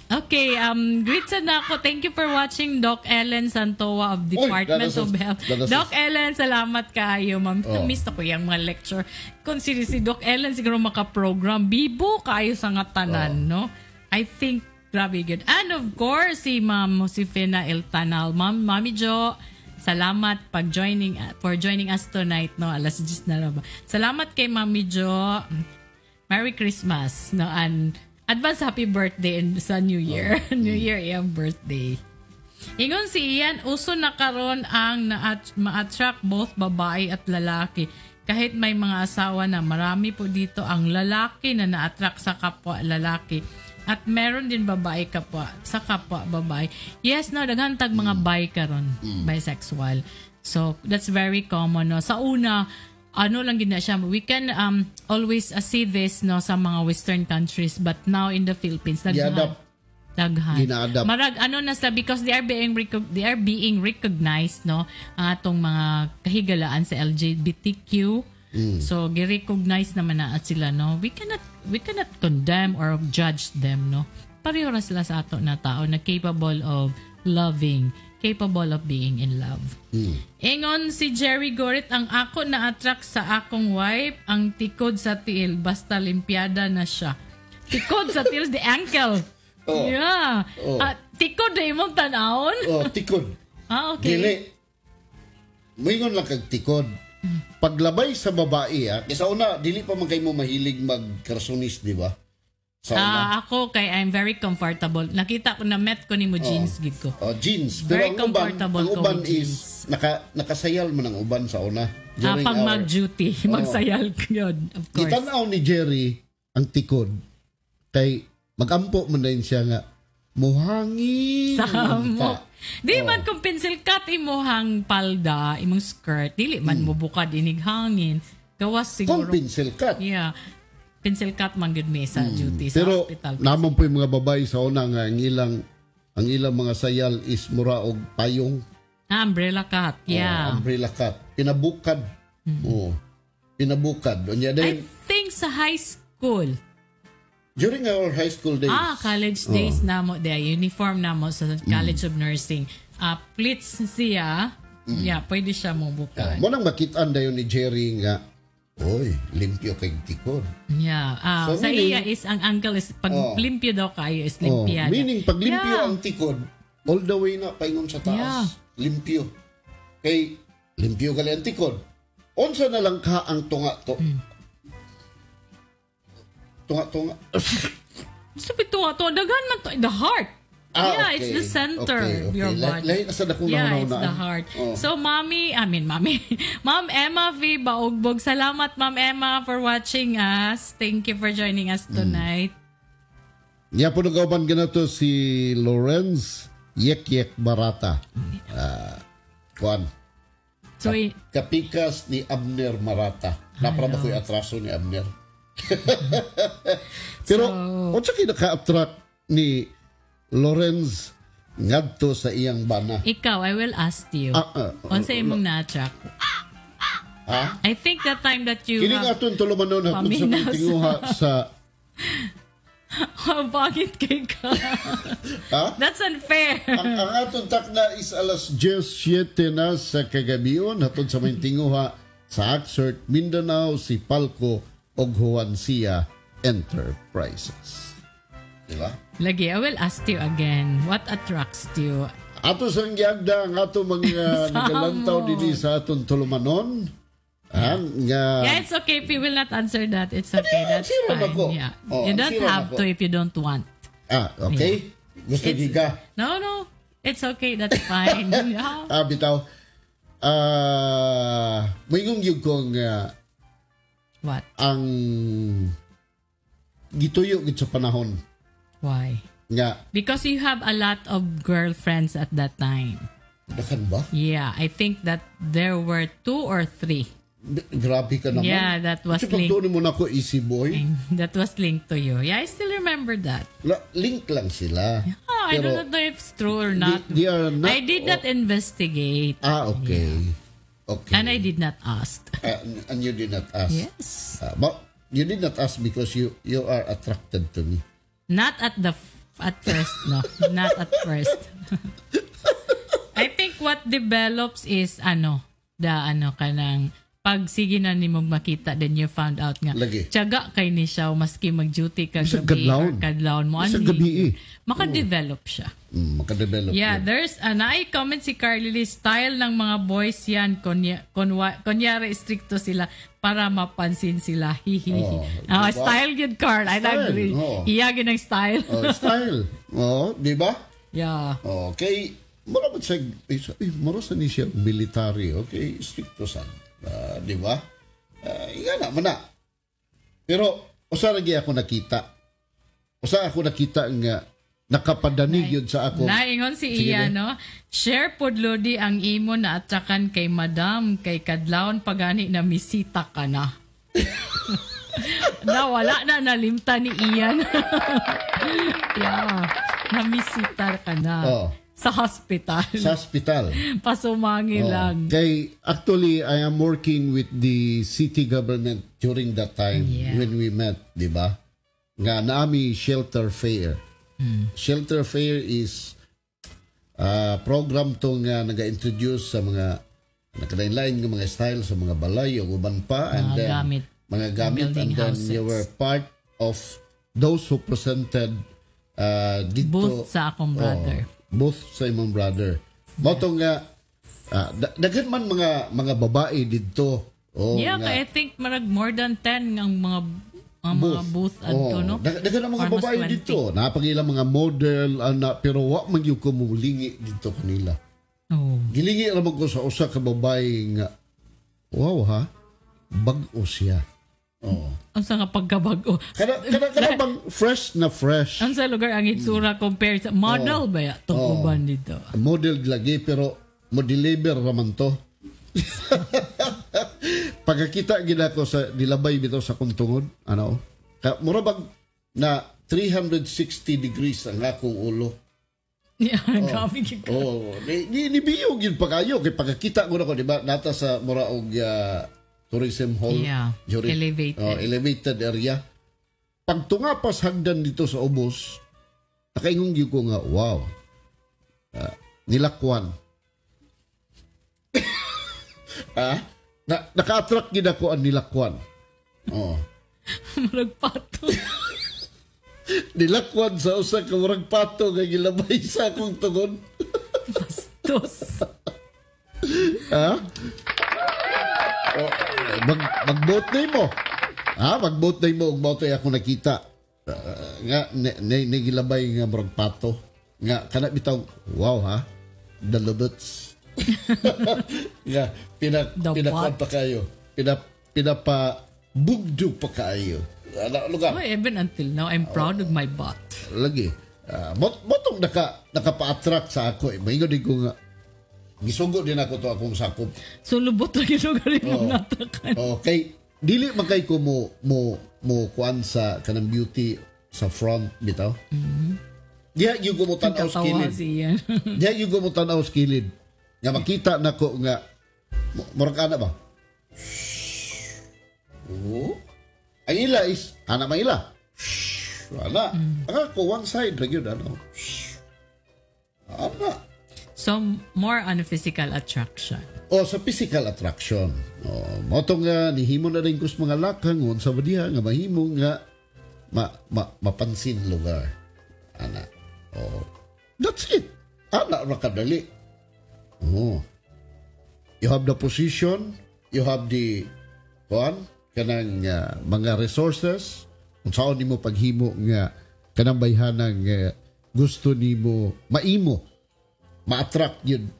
Okay, greet sa nako. Thank you for watching, Doc Ellen Santoa of Department Oy, of Health. Doc Ellen, salamat kaayo, ma'am. Oh. Miss ako yung mga lecture. Kung si Doc Ellen siguro makaprogram, bibo kaayo sa nga tanan, no? I think, grabe good. And of course, si Ma'am Josefina Eltanal. Ma'am, Mami Jo, salamat pag joining for joining us tonight, no? Alas 10 na ba. Salamat kay Mami Jo. Merry Christmas, no? And advance happy birthday in, sa New Year. New Year iyang birthday. Ingon si Ian, uso na karon ang ma-attract both babae at lalaki. Kahit may mga asawa na, marami po dito ang lalaki na na-attract sa kapwa lalaki. At meron din babae kapwa sa kapwa babae. Yes, no, daghan tag mga bi karon, bisexual. So, that's very common, no. Sa una, ano lang gid na siya, we can always see this, no, sa mga western countries, but now in the Philippines, daghan. Gi-adapt. Daghan. Gina-adapt. Marag ano na sila because they are being recognized, no, ang atong mga kahigalaan sa LGBTQ. So gi-recognize naman na at sila, no. We cannot condemn or judge them, no. Pareho ra sila sa ato na tao na capable of loving, capable of being in love. Ingon si Jerry Gorit, ang ako na attract sa akong wife, ang tikod sa tiil, basta limpiada na siya. Tikod sa tiil, the ankle. Oh. Yeah. Oh. Ah, tikod na imong tanawon? Oh, tikod. Ah, okay. Dili. Moingon lang kag tikod. Paglabay sa babae, ah, kay sa una, dili pa man kay mo mahilig magkarsonis, di ba? Sa una. Ah, ako kay I'm very comfortable. Nakita ko na met ko nimo, jeans gid ko. Oh, jeans. Pero Very ang uban, comfortable ang ko uban with is jeans. nakasayal man ang uban sa una. Ah, pag mag-duty, magsayal yun, of course. Gitanaw ni Jerry ang tikod kay magampo man din siya nga muhangin Samo. ta. Di man kung pencil cut imuhang palda, imong skirt, dili man mo bukad inig hangin. Gawas Kung siguro. pencil cut. Yeah. Pencil cut man gud mi sa duty sa Pero hospital. naman po yung mga babae sa una nga ang ilang mga sayal is mura og payong. Ah, umbrella cut. Yeah. Oh, umbrella cut. Pinabukad. Oh. Pinabukad. Unya I then think sa high school. During our high school days. Ah, college days na mo, the uniform na mo sa College of Nursing. Ah, pleats siya. Yeah, pwede siya mo bukad. Mo nang makitaan dayon ni Jerry nga, "Oy, limpyo kay tikod." Yeah. Ah, So, sa meaning- iya is ang ankle is pag limpyo daw kayo is Oh, limpyada. meaning pag limpyo ang tikod, all the way na paingon sa taas. Limpyo. Kay limpyo gali ang tikod. Unsa na lang ka ang tunga to? Tunga-tunga. Sabi to, to daghan man to the heart. Ah, Yeah, okay. it's the center of your body. Lahi na sa dakong Yeah, it's nahunahunaan. the heart. Oh. So, Mommy, I mean, Mommy, Ma'am Emma V. Baugbog, salamat, Ma'am Emma, for watching us. Thank you for joining us tonight. Niya po nagauban ganato si Lorenz Yek Yek Barata. Ah, kuan. So, Kapikas ni Abner Marata. Napra ba ko'y atraso ni Abner? Pero, unsa kay naka-attract ni Lorenz ngadto sa iyang bana. Ikaw, I will ask you. Unsa imong na-attract? Ha? I think that time that you Kini have nga atong tulumanon hapon sa Paminaw sa- tinguha sa Bakit kay ka? Ha? That's unfair. Ang atong takna is alas 10:07 na sa kagabion hatod sa may tinguha sa Axert, Mindanao, Sipalco ug Juancia Enterprises. Di ba? Lagi, I will ask you again. What attracts you? Ato sang giagda ang ato mga nagalantaw dinhi sa atong tulumanon. Ah, nga Yeah, it's okay if you will not answer that. It's okay. That's answer fine. ako. Yeah. Oh, You don't answer have ako. to if you don't want. Ah, okay. Gusto It's- ka? No. It's okay. That's fine. Yeah. Ah, bitaw. Moingon gyud ko nga What? ang gituyo gid sa panahon Why? nga Because you have a lot of girlfriends at that time. Dakan ba? Yeah, I think that there were two or three. Grabe ka naman. Yeah, that was Kasi linked. pagtuon mo na ko, easy boy. That was linked to you. Yeah, I still remember that. Link lang sila. Oh, I Pero do not know if it's true or not. They are not. I did not investigate. Ah, okay. Okay. And I did not ask. Ah, and you did not ask. Yes. But you did not ask because you are attracted to me. Not at first, no. Not at first. I think what develops is ano, the ano kanang pag sige na nimo makita, then you found out nga Lagi. tiyaga kay ni siya maski mag-duty ka Bisag gabi kadlawon. or kadlawon mo Bisag anhi. gabi eh. Maka-develop siya. Makadevelop Yeah, yun. there's an I comment si Carly Lee, style ng mga boys yan, kunyari stricto sila para mapansin sila. Hihihi. Oh, Ah, diba? style yun, Carl. I Style, agree. oo. Iya gyud ang style. Oh, style. Oh, di ba? Yeah. Okay. Mura ba siya, eh, mura sa ni siya military, okay? Stricto sad. Ah, di ba? Nga na, mana. Pero, usa lagi ako nakita. Usa ako nakita nga nakapadanig yun sa ako. Naingon si Sige, Iya, be. no? Share pod Lodi ang imo na attrakan kay madam, kay kadlawon pagani na misita ka na. Na wala na nalimta ni Ian. Yeah. Namisita ka na. Oh. Sa hospital. Sa hospital. Pasumangi Oh. lang. Kay, actually, I am working with the city government during that time when we met, di ba? Nga naami shelter fair. Shelter fair is program to nga naga-introduce sa mga nakalain-lain nga mga style sa mga balay o uban pa and Mga then gamit. mga gamit Building and then houses. you were part of those who presented dito. Booth sa akong brother. Oh, booth sa imong brother. Mao to nga daghan man mga babae didto. Oh, Yeah, nga, kay I think marag more than 10 ang mga booth adto, Oh, no? Daghan ang mga Almost babae 20. dito. Napagilang mga model ana, pero wa man gyud ko molingi dito kanila. Oh. Gilingi ra man ko sa usa ka babae nga wow ha, bag-o siya. Oh. Unsa nga pagkabag-o? Kana bang fresh na fresh. Unsa lugar ang itsura compared sa model ba ya tong uban dito? Model lagi pero mo deliver raman to. Pagkakita gid ako sa nilabay bitaw sa akong tungod, ano? Ka, mura bag na 360 degrees ang akong ulo. Yeah, grabe gyud ka. Oh, ni nibiyo gid pa kayo kay pagkakita ko nako, di ba? Nata sa mura og tourism hall. Yeah, elevated. Oh, elevated area. Pagtunga pas hagdan dito sa ubos, nakaingon gyud ko nga, wow. Nilakwan. Ah? Naka-attract gid ako ang nilakwan. Oh. Murag pato. Nilakwan sa usa ka murag pato nga gilabay sa akong tungod. Bastos. Ha? Oh, mag-vote na mo. Ha? Mag-vote na mo ug mao to'y ako nakita. Nga ne gilabay nga murag pato. Nga kana bitaw, wow ha. The lubuts. Nga The pinakuan what? pa kayo. Pinapa bugdo pa kayo. Ano lugar? Oh, even until now, I'm proud of my butt. Lagi. Motong nakapa-attract sa ako eh. Maingon din ko nga gisugo din ako to akong sakop. So, lubot lagi lugar yung natakan. Okay. Dili man kay ko mo kuan sa kanang beauty sa front bitaw. Diha yung gumutanaw sa Katawa kilid. siya. Diha yung gumutanaw sa kilid. Nga makita nako nga murag ana ba? Oh. Ang ila is ana man ila. Ana. Ang ako one side ra gyud ano. Ana. So, more on physical attraction. O sa physical attraction. O mao to nga nihimo na rin kus mga lakang unsa ba diha nga mahimo nga ma, ma, mapansin lugar. Ana. O that's it. Ana ra kadali. Oh. You have the position, you have the kuan kanang mga resources unsaon nimo paghimo nga kanang bayhanang gusto nimo maimo ma-attract yun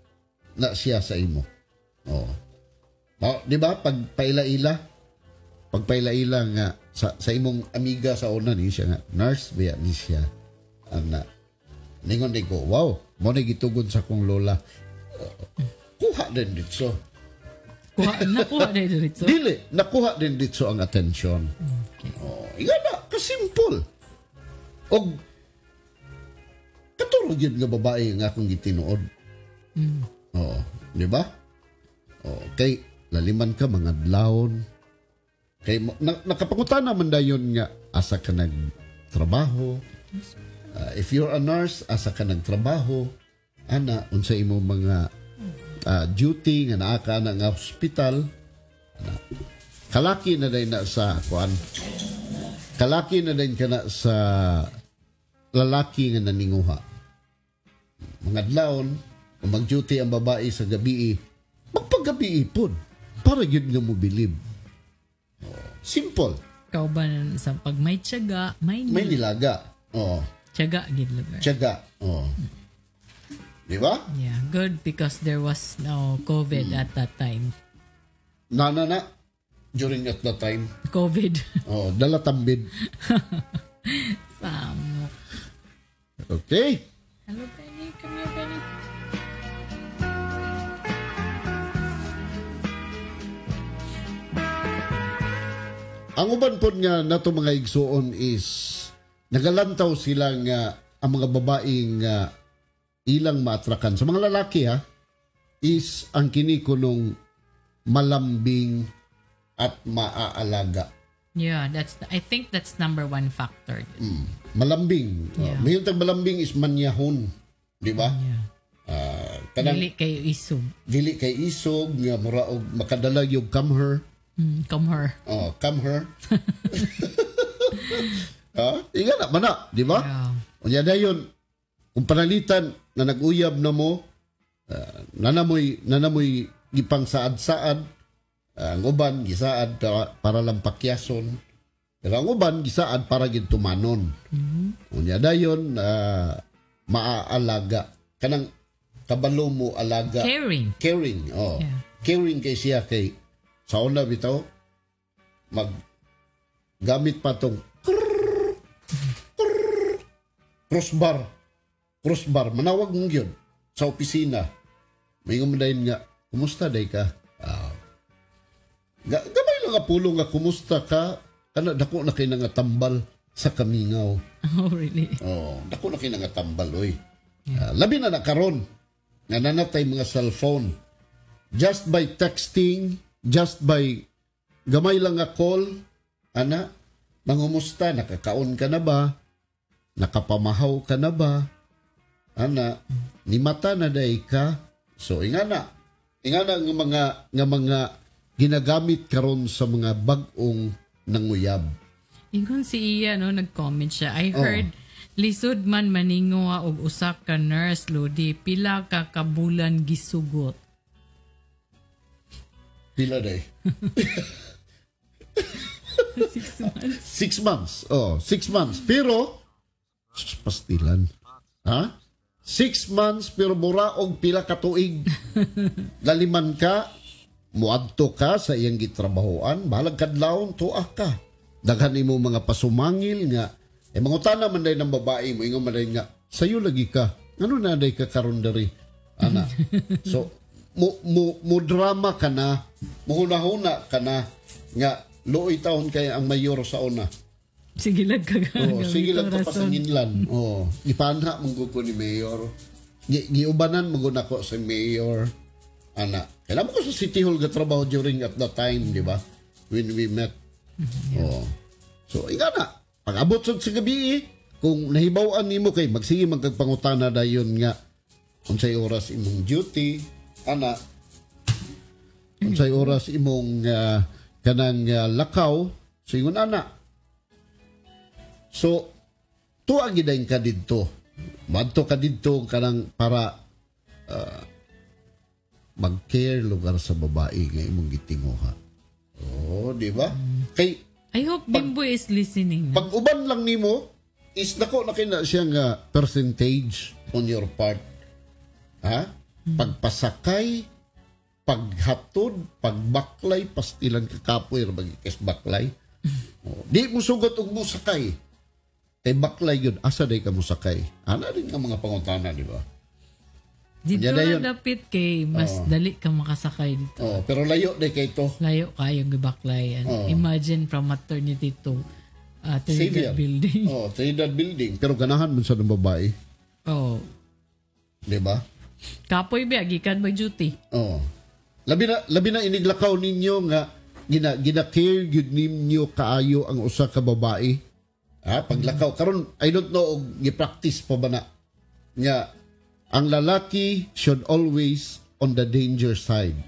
na siya sa imo. Oh. Oh, di ba pag paila-ila nga sa imong amiga sa una ni siya nga nurse biya ni siya ana ningon ni ko, wow, mo na gitugon sa kong lola. Kuha din dito. Kuha, nakuha na dito. Dili, nakuha din dito ang attention. Okay. Oh, iga na, kasimple. Og katurog yun nga babae nga akong gitinuod. Oo, di ba? Oo, kay laliman ka mga adlawon. Kay nakapangutana man dayon nga asa ka nagtrabaho. If you're a nurse, asa ka nagtrabaho. Ana, unsa imo mga duty nga naa ka na nga hospital. Ana. Kalaki na din na sa kuan. Kalaki na din ka na sa lalaki nga naninguha. Mga adlawon, kung mag-duty ang babae sa gabi, magpagabi pod para yun nga mo bilib. Oh, simple. Ikaw ba sa pag may tiyaga, may, May nilaga. Oh, tiyaga gid lugar. tiyaga. Oh. Di ba? Yeah, good because there was no COVID at that time. Na na na. During at that time. COVID. Oh, dala tambid. Samo. Okay. Hello, Penny. Come here, Penny. Ang uban pod nga nato mga igsuon is nagalantaw sila nga ang mga babaeng nga ilang maatrakan sa mga lalaki ha is ang kini kunong malambing at maaalaga. Yeah, I think that's number one factor. Malambing. Yeah. Mayon tag malambing is manyahon, di ba? Yeah. Kanang Dili kayo isog. dili kay isog nga mura og makadala yung come her. Come her. Oh, come her. Ha? Inga na man na, di ba? Yeah. Unya dayon kung panalitan na nag-uyab na mo, nanamoy gipang saad-saad, ang uban gisaad para lang pakyason. Pero ang uban gisaad para gid tumanon. Unya dayon maaalaga kanang kabalo mo alaga. Caring. Caring, oh. Yeah. Caring kay siya kay sa una bitaw mag gamit pa tong crossbar manawag mo yun sa opisina. May dayon nga, kumusta day ka? Gamay lang nga pulong nga kumusta ka? Kana dako na kay nga tambal sa kamingaw. Oh, really? Oh, dako na kay nga tambal oy. Labi na nakaron nga nanatay mga cellphone. Just by texting, just by gamay lang nga call, ana, mangumusta, nakakaon ka na ba? Nakapamahaw ka na ba? Ana, nimata na day ka. So ingana nga mga ginagamit karon sa mga bag-ong nanguyab. Ingon si Iya, no, nag-comment siya. I heard, lisod man maninguha og usa ka nurse, Lodi, pila ka kabulan gisugot. Pila day? 6 months. 6 months. Oh, 6 months. Pero, pastilan. Ha? 6 months pero mura og pila ka tuig. Laliman ka, muadto ka sa iyang gitrabahoan, bahalag kadlawon tuak ka. Daghan nimo mga pasumangil nga mangutana man day ng babae mo, ingon man day nga sayo lagi ka. Ngano na day ka karon diri? Ana. So mo drama ka na, muhuna-huna ka na nga luoy taon kay ang mayor sa una. Sige lang ka. Oh, sige lang ka pa sa nginlan. Oh, gipanha man gud ko ni mayor. Giubanan man gud nako sa mayor. Ana. Kailan mo ko sa City Hall gatrabaho during at that time, di ba? When we met. Oh. So, ika na. Pag abot sa gabi, kung nahibaw-an nimo kay magsige man kag pangutana dayon nga unsay oras imong duty, ana, unsay oras imong kanang lakaw, so ingon ana. So, tuwa gidayon ka didto. Madto ka didto kanang para mag-care lugar sa babae nga imong gitinguha. Oh, di ba? Kay I hope Bimboy is listening. Pag uban lang nimo is dako na kina siya nga percentage on your part. Ha? Pagpasakay, paghatod, pagbaklay, pastilan ka kapoy ra bagikes baklay. Oh, di mo sugot og musakay. Kay baklay yun, asa day ka musakay? Ana din nga mga pangutana, di ba? Dito Yan na na yun. dapit kay mas dali ka makasakay dito. Oh, pero layo day kay to. Layo kayo gibaklay. And imagine from maternity to Xavier. Trinidad building. Oh, Trinidad building. Pero ganahan man sa ng babae, Oh. di ba? Kapoy ba gikan by duty. Oh. Labi na iniglakaw ninyo nga gina care gyud ninyo kaayo ang usa ka babae. Ha, paglakaw karon, I don't know og gi-practice pa ba na nga ang lalaki should always on the danger side.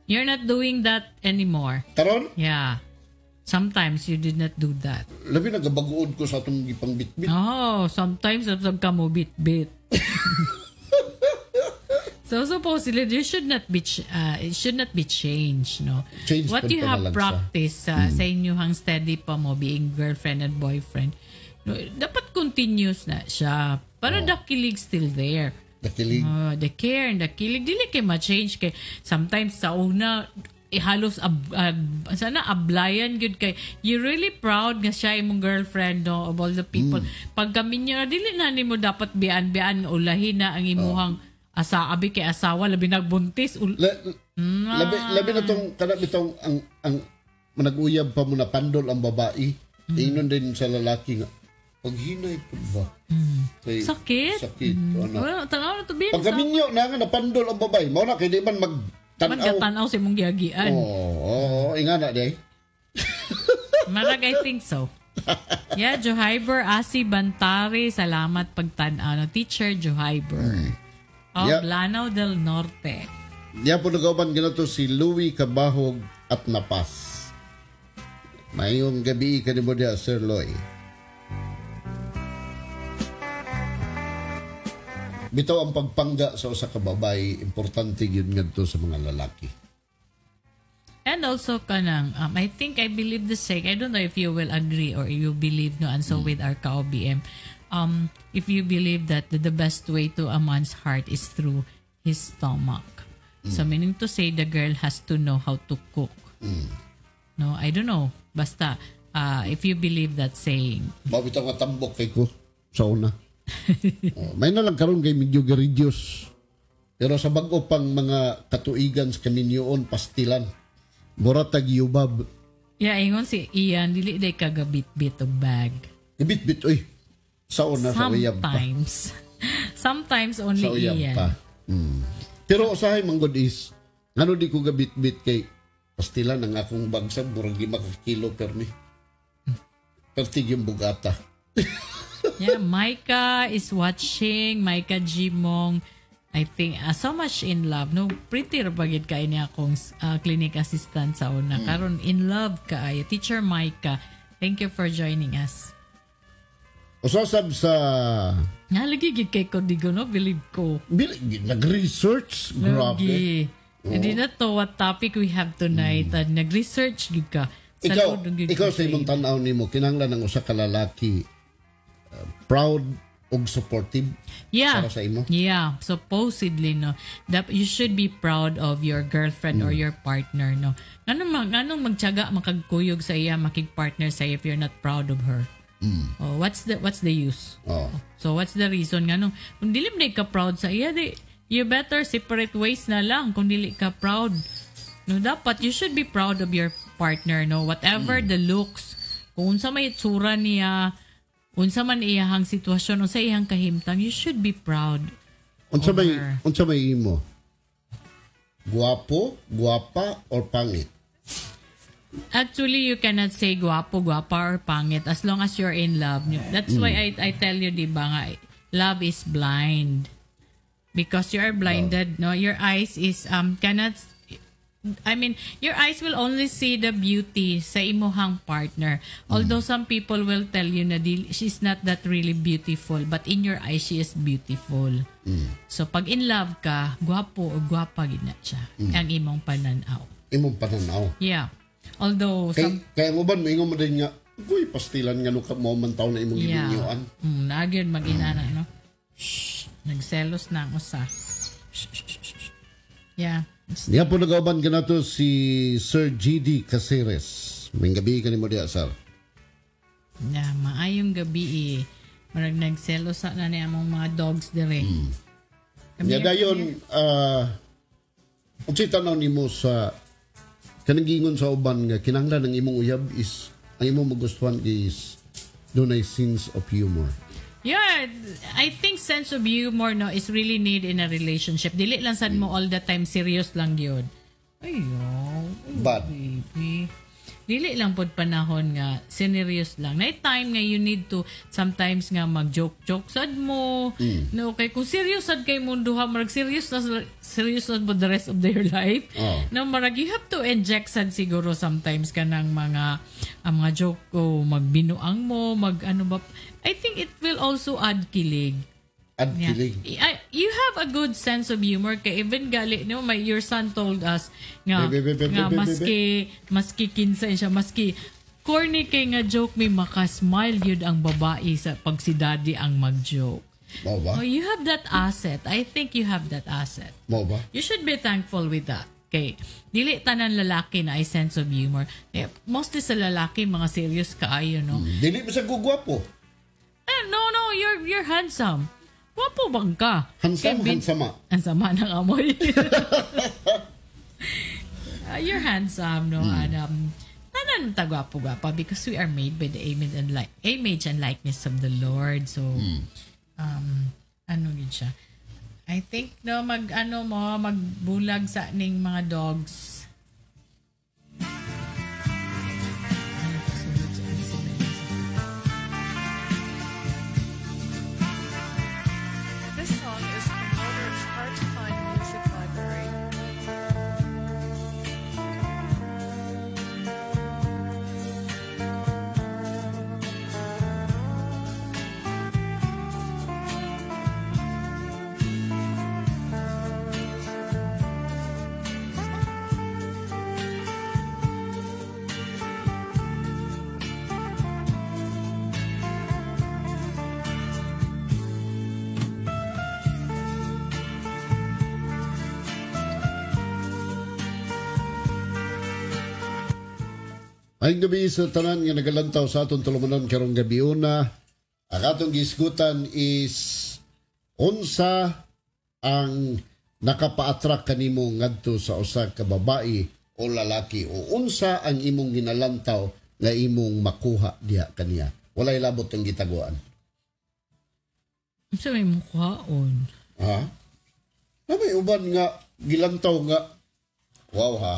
You're not doing that anymore. Karon, Yeah. Sometimes you did not do that. Labi na gabaguod ko sa atong gipangbitbit. Oh, sometimes sabsab ka mo bit-bit. So supposedly there should not be it should not be changed, no. Change What pud you pa na have lang siya. practice sa inyong steady pa mo being girlfriend and boyfriend. No, dapat continuous na siya. Pero the kilig still there. The kilig. The care and the kilig dili kay ma-change kay sometimes sa una halos sana ablayan gyud kay you really proud nga siya imong girlfriend, no, of all the people. Pag kami niyo dili na nimo dapat bian-bian nga ulahin na ang imuhang asa abi kay asawa labi nagbuntis Labi na tong kana bitong ang manag-uyab pa mo na pandol ang babae. Ingnon din sa lalaki nga paghinay pud ba? Kay, Sakit. Sakit. Ano. Well, tanaw na to bin. Pag kaminyo na nga napandol ang babae, mao na kay di man magtan-aw. Magkatanaw sa imong giagian. Oo, oh, ingana day. Marag, I think so. Yeah, Johyber Asi Bantari, salamat pagtan-aw. No, Teacher Johyber. Of Lanao del Norte. Diya po nagauban ginato si Louie Cabahog at Napas. Mayong gabi kanimo diya, Sir Loy. Bitaw ang pagpangga sa usa ka babae, importante gyud ngadto sa mga lalaki. And also kanang I think I believe the same. I don't know if you will agree or you believe, no, and so with our ka-OBM. If you believe that the best way to a man's heart is through his stomach. So meaning to say the girl has to know how to cook. No, I don't know. Basta if you believe that saying. Mao bitaw nga tambok kay ko sa una. Oh, may na lang karon kay medyo ga-reduce. Pero sa bag-o pang mga katuigan sa kaminyoon, pastilan. Mura tag yubab. Yeah, ingon si Ian, dili day kagabit-bit og bag. Gabit-bit oy. Sa una sa uyab pa. Sometimes. Sometimes only Sa uyab Ian. pa. Pero usahay man gud is ngano di ko gabit-bit kay pastilan ang akong bag sa murag 5 ka kilo permi. Pertig yung bugata. Yeah, Micah is watching. Micah Jimong. I think so much in love. No, pretty ra bagid kay niya akong clinic assistant sa una. Karon in love kaayo. Teacher Micah, thank you for joining us. Usasab sa Nga lagi gid kay ko di ko no believe ko. Nag-research, grabe. Lagi. Hindi na to what topic we have tonight. And nag-research gid ka. Ikaw, Saludo gid ikaw ko sa imong tan-aw nimo kinahanglan ang usa ka lalaki proud ug supportive para sa imo. Yeah, supposedly, no. That you should be proud of your girlfriend or your partner, no. Nganong magtiyaga makagkuyog sa iya, makig-partner sa iya if you're not proud of her? Oh, what's the use? Oh. So what's the reason nganong kung dili man ka proud sa iya, di you better separate ways na lang kung dili ka proud. No, dapat you should be proud of your partner, no. Whatever the looks, Kung unsa may itsura niya, unsa man iyahang sitwasyon, unsa iyang kahimtang, you should be proud. Unsa may Over. unsa may imo? Guwapo, guwapa or pangit? Actually, you cannot say guwapo, guwapa, or pangit as long as you're in love. That's why I tell you, di ba nga, love is blind. Because you are blinded, no? Your eyes is, cannot, I mean, your eyes will only see the beauty sa imuhang partner. Although some people will tell you na she's not that really beautiful, but in your eyes, she is beautiful. So, pag in love ka, guwapo o guwapa gid na siya. Ang imong pananaw. Imong pananaw. Yeah. Although, Kay some, kaya mo ba moingon mo din nga, "Uy, pastilan nga no ka mo man taw na imong yeah. gibinyuan." Nagyod mag-inana, no? Shh. Nagselos na ang usa. Shh, shh, shh, shh. Yeah. Niya po nagauban kanato si Sir GD Caceres. May gabi kanimo diha, sir. Yeah, maayong gabi eh. Marag nagselos na ni among mga dogs dire. Come Niya here, dayon unsay tanaw nimo sa kanang giingon sa uban nga kinahanglan ang imong uyab is ang imong magustuhan is dunay sense of humor. Yeah, I think sense of humor, no, is really need in a relationship. Dili lang sad mo all the time serious lang yun. Ayo, But baby. Dili lang pod panahon nga serious lang. Na time nga you need to sometimes nga mag-joke-joke sad mo. No, kay kung serious sad kay mundo ha, marag serious na mo the rest of their life. Oh. No, marag you have to inject sad siguro sometimes kanang mga ang mga joke o magbinuang mo, mag ano ba. I think it will also add kilig. Add Yeah. kilig. You have a good sense of humor kay even gali no my your son told us nga Be, be, be, be, nga be, be, be. maski maski kinsa siya, maski corny kay nga joke, may makasmile yun ang babae sa pag si daddy ang mag-joke. Mao ba? Oh, you have that asset. I think you have that asset. Mao ba? You should be thankful with that. Kay dili tanan lalaki na ay sense of humor. Eh, mostly sa lalaki mga serious kaayo, no. Dili ba sa gugwapo? Eh, no, you're handsome. Gwapo bang ka? Handsome, Kay hansama. Ang sama ng amoy. You're handsome, no? And tanan ta gwapo-gwapa because we are made by the image and likeness of the Lord. So, ano yun siya? I think, no, mag, ano mo, magbulag sa ning mga dogs. Ano pa sunod sa Isabel? This song is from Motor's Hard to Find Music Library. Ay gabi sa tanan nga nagalantaw sa atong tulumanon karong gabi una. Ang atong gisgutan is unsa ang nakapa-attract kanimo ngadto sa usa ka babae o lalaki o unsa ang imong ginalantaw nga imong makuha diha kaniya. Walay labot ang gitaguan. Sa may mukhaon. Ha? Na may uban nga gilantaw nga wow ha.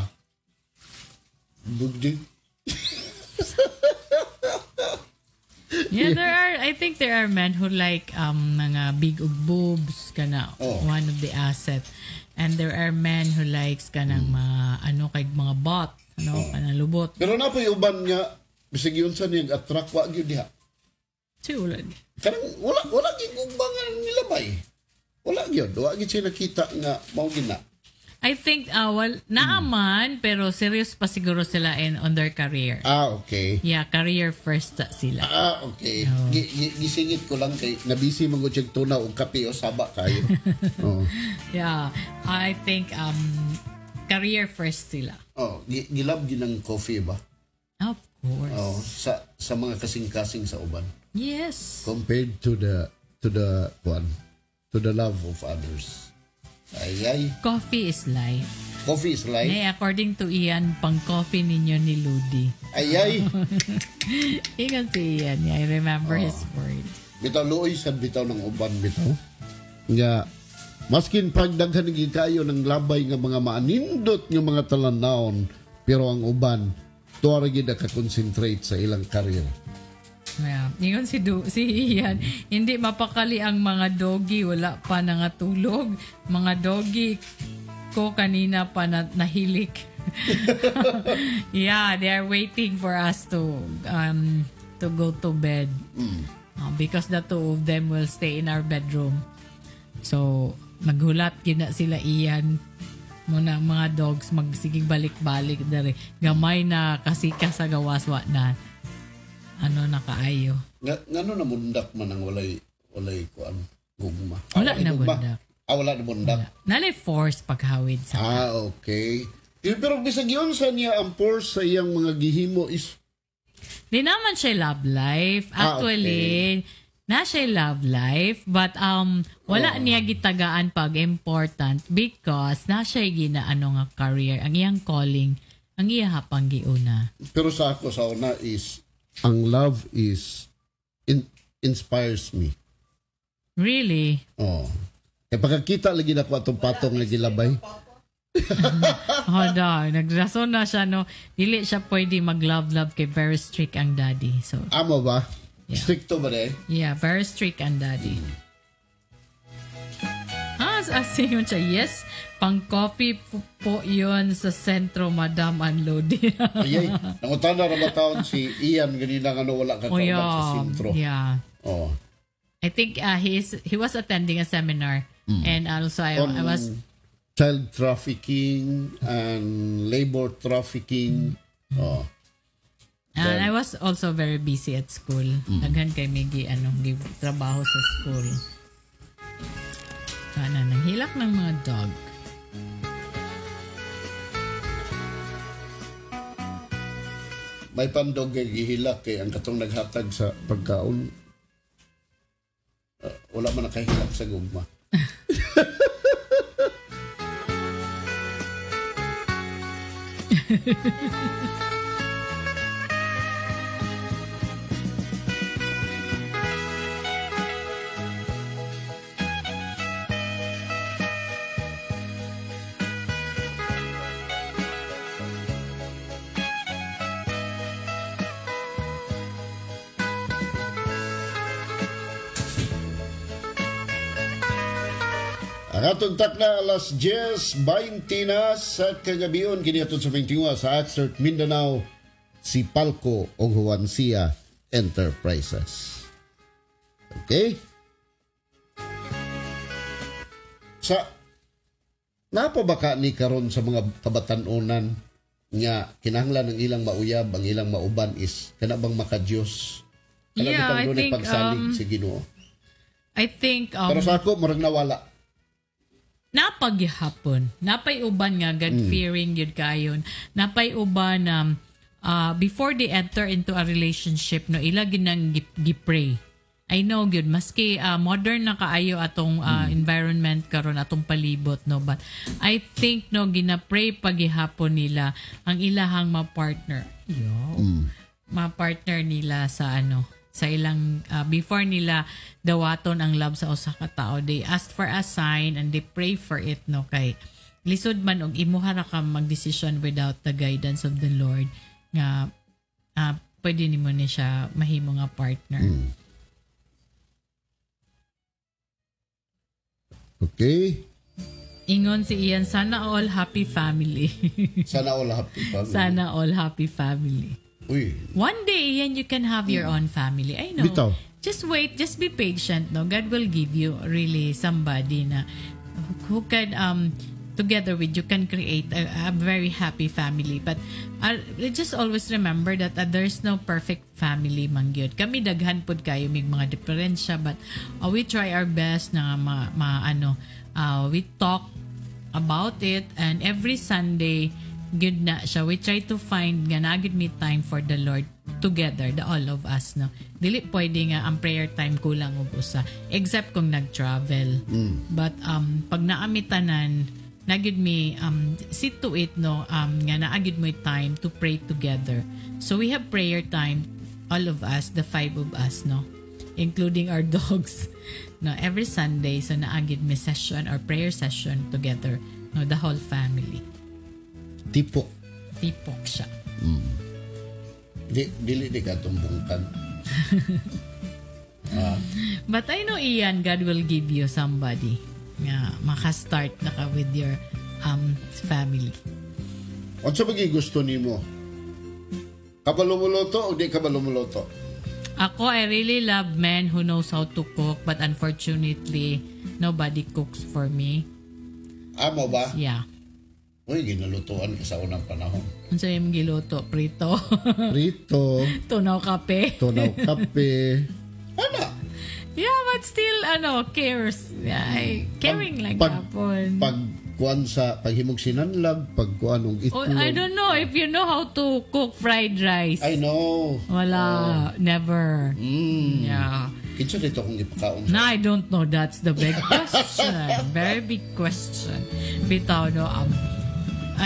Bugdi. Yeah, there are, I think there are men who like mga big ug boobs kana Oh. one of the asset. And there are men who likes kanang mga ano kay mga bot, ano kanang lubot. Pero na po'y uban nga bisag yun sa niyang attract wa gyud diha. Si wala. Kanang wala gyud ugbangan nilabay. Wala gyud, wa gyud siya nakita nga mao gyud na. I think well, naaman pero serious pa siguro sila in on their career. Ah, okay. Yeah, career first sila. Ah, okay. Gisingit ko lang kay nabisi man gud siyang tuna og kape o saba kayo. Oo. Yeah, I think career first sila. Oh, gilab gyud ang coffee ba? Of course. Oh, sa mga kasing-kasing sa uban Yes. compared to the one, to the love of others. Ay ay. Coffee is life. Coffee is life. Eh, according to Ian, pang coffee ninyo ni Ludi. Ay ay. Ingon si Ian. I remember his word. Bitaw luoy sad bitaw ng uban bitaw. Nga maskin pag daghan gyud kayo ng labay nga mga maanindot nga mga talanawon, pero ang uban tuwa ra gyud naka-concentrate sa ilang career. Yeah. Ingon si Ian, hindi mapakali ang mga doggy, wala pa nangatulog. Mga doggy ko kanina pa na, nahilik. Yeah, they are waiting for us to go to bed. Because the two of them will stay in our bedroom. So, naghulat gina sila Ian muna mga dogs magsigig balik-balik dere. Gamay na kasi ka sa gawas wa na. Ano na kaayo. Nga ngano na mundak man ang walay kuan gugma. Wala walay na gugma. bundak. Ah, wala na bundak. Nalay force paghawid sa. Ah, okay. Pero bisag yun sa niya ang force sa iyang mga gihimo is Di naman siya love life. Ah, Actually, na siya love life but wala niya gitagaan pag important because na siya ginaano nga career ang iyang calling ang iya hapang giuna. Pero sa ako sa una is ang love is inspires me. Really? Oh. Kaya pagkakita lagi na ko atong patong nga gilabay. Hold on. Nagrason na siya, no? Dili siya pwede mag-love-love kay very strict ang daddy. So, Amo ba? Yeah. Stricto ba de? yeah, very strict ang daddy. Ah, asingon siya. Yes, pang coffee po yun sa sentro, Madam Unloading. Ayay, nangutana ra ba taon si Ian ganina nga no wala ka Oh, kauban sa yeah. sentro. Yeah. Oh. I think he was attending a seminar and also I was child trafficking and labor trafficking. Oh. And I was also very busy at school. Daghan kay may gi trabaho sa school. Sana nanghilak ng mga dog. May pandog kay gihilak kay ang katong naghatag sa pagkaon. Wala man nakahilak sa gugma. Ang atong takna alas 10:20 na sa kagabion kini aton sa 21 sa Axert Mindanao, si Palco og Juan Sia Enterprises. Okay? Sa napa ba ka ni karon sa mga kabatan-onan nga kinahanglan ang ilang mauyab, ang ilang mauban is kana bang maka-Dios? Kana Yeah, bitang I dunay think, pagsalig sa Ginoo. I think Pero sa ako murag nawala. Napaghapon. Napay uban nga God fearing yun kayon. Napay uban before they enter into a relationship no ila ginang gi-pray. I know gyud maski modern na kaayo atong environment karon atong palibot no, but I think no gina-pray pagihapon nila ang ilahang ma-partner. Yo. Ma-partner nila sa ano sa ilang before nila dawaton ang love sa usa ka tawo, they asked for a sign and they pray for it no, kay lisod man og imuha ra ka magdesisyon without the guidance of the Lord nga pwede nimo ni siya mahimo nga partner. Okay? Ingon si Ian, sana all happy family. Sana all happy family. Sana all happy family. Uy, One day, Ian, you can have your own family. I know. Bitaw. Just wait. Just be patient. No, God will give you really somebody na who can together with you can create a very happy family. But just always remember that there's no perfect family man gyud. Kami daghan pud kayo mig mga diferensya, but we try our best na we talk about it, and every Sunday good na siya. We try to find nga na gud me time for the Lord together, the all of us, no. Dili pwede nga ang prayer time kulang og usa, except kung nag-travel. But pag naamitanan, Naa gyud mi see to it, no, nga naa gyud mo'y time to pray together. So we have prayer time, all of us, the five of us, no, including our dogs, no, every Sunday. So naa gyud mi session or prayer session together, no, the whole family. Tipok. Tipok siya. Di, dili di ka tumbungkan. But I know, Ian, God will give you somebody nga maka-start na ka with your family. Unsa ba gyud gusto nimo? Kabalo moluto o di kabalo moluto? Ako, I really love men who knows how to cook, but unfortunately, nobody cooks for me. Amo ba? Yeah. Uy, ginalutuan ka sa unang panahon. Unsa yung giluto? Prito. Prito, Tunaw kape. Tunaw kape. Ana. Yeah, but still, ano, cares. Yeah, caring like Pag, hapon. Pag kuan sa paghimog sinanlag, pag kuan og Oh, itlog. I don't know if you know how to cook fried rice. I know. Wala. Never. Yeah. Kinsa dito akong ipakaon sa No, I don't know. That's the big question. Very big question. Bitaw, no,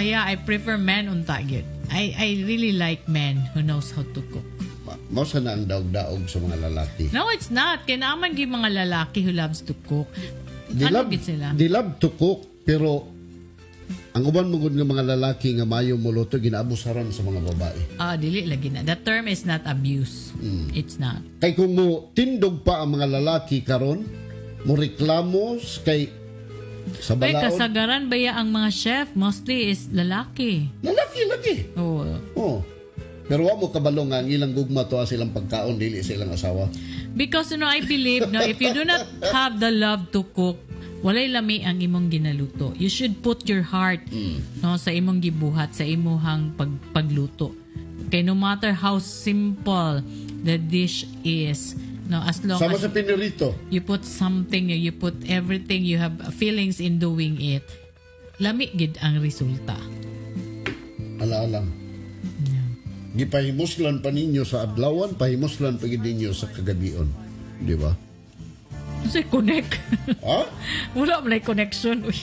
yeah, I prefer men unta gyud. I really like men who knows how to cook. Mao sa na ang daog-daog sa mga lalaki. No, it's not. Kaya naman gyud mga lalaki who loves to cook. They Ano love, gyud sila? they love to cook, pero ang uban mo gud nga mga lalaki nga mayo moluto, ginaabusaran sa mga babae. Ah, dili lagi na. The term is not abuse. It's not. Kay kung mo tindog pa ang mga lalaki karon, mo reklamo kay sa Ay, balaod. kasagaran ba ya ang mga chef mostly is lalaki. Lalaki lagi. Oh. Oh. Pero wa mo kabalo nga ang ilang gugma to silang pagkaon, dili sa ilang asawa. Because I believe, no, if you do not have the love to cook, walay lami ang imong ginaluto. You should put your heart, no, sa imong gibuhat, sa imuhang pagluto. Okay, no matter how simple the dish is, no, as long Sama as sa pinirito. You put something, you put everything, you have feelings in doing it, lami gid ang resulta. Ala-alam. Gipahimuslan pa ninyo sa adlawan, pahimuslan pa gid ninyo sa kagabion. Di ba? Kasi connect. Ha? Wala man connection. Uy.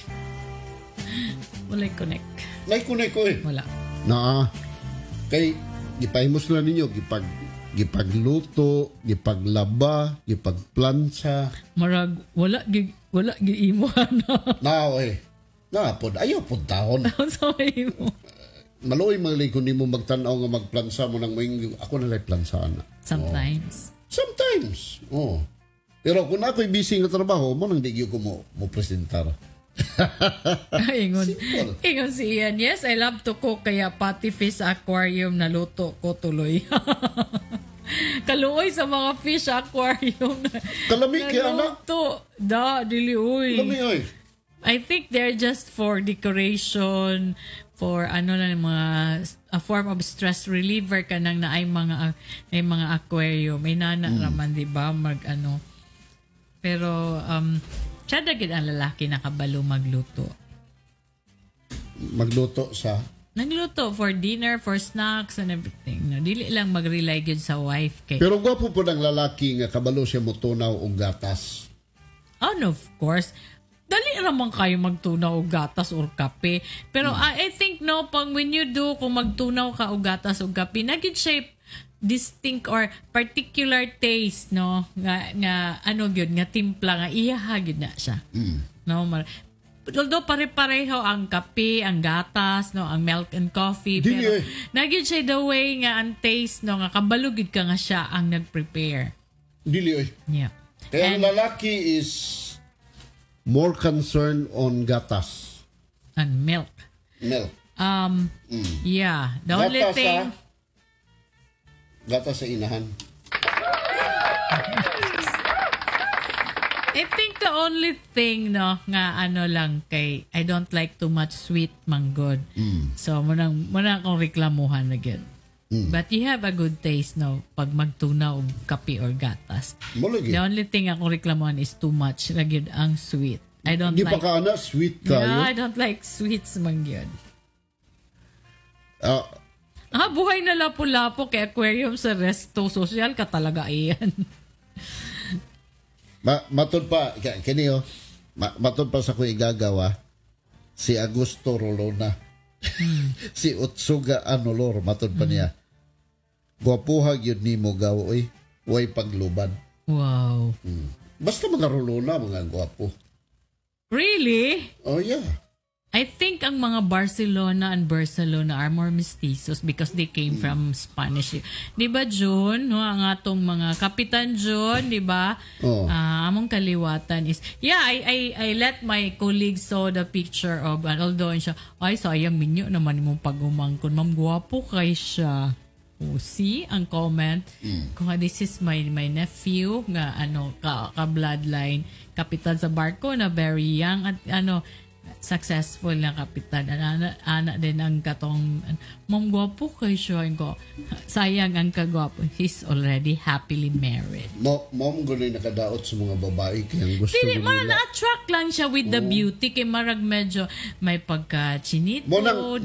Wala connect. Nay kunay ko eh. Wala. Naa. Kay gipahimuslan ninyo gipagluto, gipaglaba, gipagplansa. Marag wala gig imo na. Naa eh. Na pod ayo pod taon. Sa may imo. Maluoy mga kung nimo magtan-aw nga magplansa mo nang moing ako na lay plansa na. Sometimes. Sometimes. Oh. Pero kung ako'y busy nga trabaho, mo nang di gyud ko mo presentar. Ingon, Simple. ingon si Ian, "Yes, I love to cook, kaya pati fish aquarium naluto ko tuloy." Kaluoy sa mga fish aquarium. Kalami kay ana. Naluto. Da, dili uy. Lami oy. I think they're just for decoration, for ano lang, mga a form of stress reliever kanang naay mga aquarium. May nana raman, di ba, mag ano. Pero tsada gid ang lalaki nakabalo magluto. Magluto sa Nagluto for dinner, for snacks and everything. No, dili lang mag-rely gyud sa wife kay. Pero gwapo po ng lalaki nga kabalo siya motunaw og gatas. Oh, no, of course. Dali raman kayo magtunaw og gatas or kape. Pero I think, no, pag when you do, kung magtunaw ka og gatas og kape, naa gyud siya distinct or particular taste, no, nga ano gyud nga timpla nga iyaha gyud na siya. No, although pare-pareho ang kape, ang gatas, no, ang milk and coffee, Dili pero eh. naa gyud siya the way nga ang taste, no, nga kabalo gyud ka nga siya ang nag-prepare. Dili oy. Kaya ang lalaki is more concerned on gatas. And milk. Milk. Yeah, the only Gatas, thing ah. Gatas sa inahan. I think the only thing, no, nga ano lang kay I don't like too much sweet manggod. So mao nang akong reklamuhan na gyud. But you have a good taste, no, pag magtunaw og kape or gatas. Mo lagi. The only thing akong reklamuhan is too much na gyud ang sweet. I don't Di pa like ka ana sweet kayo. Yeah, I don't like sweets man gyud. Ah, Ah, buhay na lapu-lapo kay aquarium sa resto. Social ka talaga, iyan. Matod pa kini oh. Matod pa sa ko igagawa. Si Augusto Rolona. Si Utsuga Anolor, matod pa niya. Gwapuha gyud nimo gaw oy. Way pagluban. Wow. Basta mga Rolona, mga gwapo. Really? Oh yeah. I think ang mga Barcelona and Barcelona are more mestizos because they came from Spanish. 'Di ba, June? No, ang atong mga Kapitan June, 'di ba? Oh. Ah, among kaliwatan is, yeah, I let my colleagues saw the picture of, and although siya, "Ay, sayang, minyo naman imong pag-umangkon. Ma'am, gwapo kay siya." Oh, see ang comment. Kung this is my nephew nga ano ka bloodline kapitan sa barko na very young at ano successful na kapitan. Ana, ana din ang katong, "Ma'am, gwapo kay siya." Ko, sayang ang kagwapo. He's already happily married. Mo mo mo nakadaot sa mga babae kaya ang gusto Dili, nila. Na-attract lang siya with the beauty kay marag medyo may pagka chinito. Mo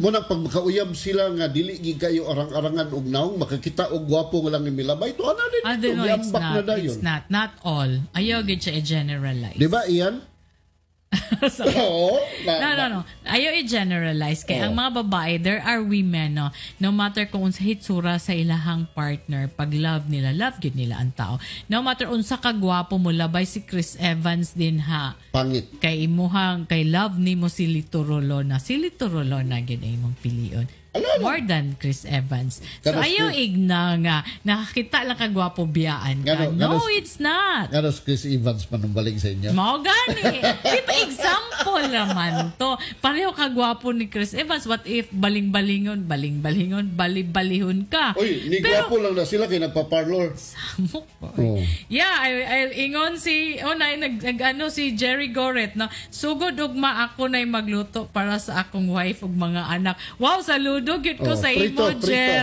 nang pag makauyab sila nga dili gid kayo arang-arangan og naong makakita og gwapo nga lang milabay to ana din I don't know, it's giambak na not. dayon. It's not. Not all. Ayaw gid siya i-generalize. Di ba, Ian? So, Oo. No, no, no. Ayaw i-generalize. Kaya ang mga babae, there are women, no, no matter kung unsa hitsura sa ilahang partner, pag love nila, love gyud nila ang tao. No matter unsa ka gwapo mo, labay si Chris Evans din ha. Pangit. Kay imuhang, kay love nimo si Lito Rolona. Si Lito Rolona gyud ang imong pilion. More than Chris Evans. So Ganos ayaw igna nga nakakita lang ka gwapo, biyaan ka. No, it's not. Ngano si Chris Evans panumbalik sa inyo? Mao gani. Di ba example naman to? Pareho ka gwapo ni Chris Evans. What if baling-balingon, baling-balingon, bali-balihon ka? Uy, ni Pero, gwapo lang na sila kay nagpa-parlor. Samok ko. Oh. Yeah, I ingon si oh na nag ano si Jerry Goret na sugod ugma ako na magluto para sa akong wife ug mga anak. Wow, saludo gyud ko Oh, sa prito, imo, prito. Jer.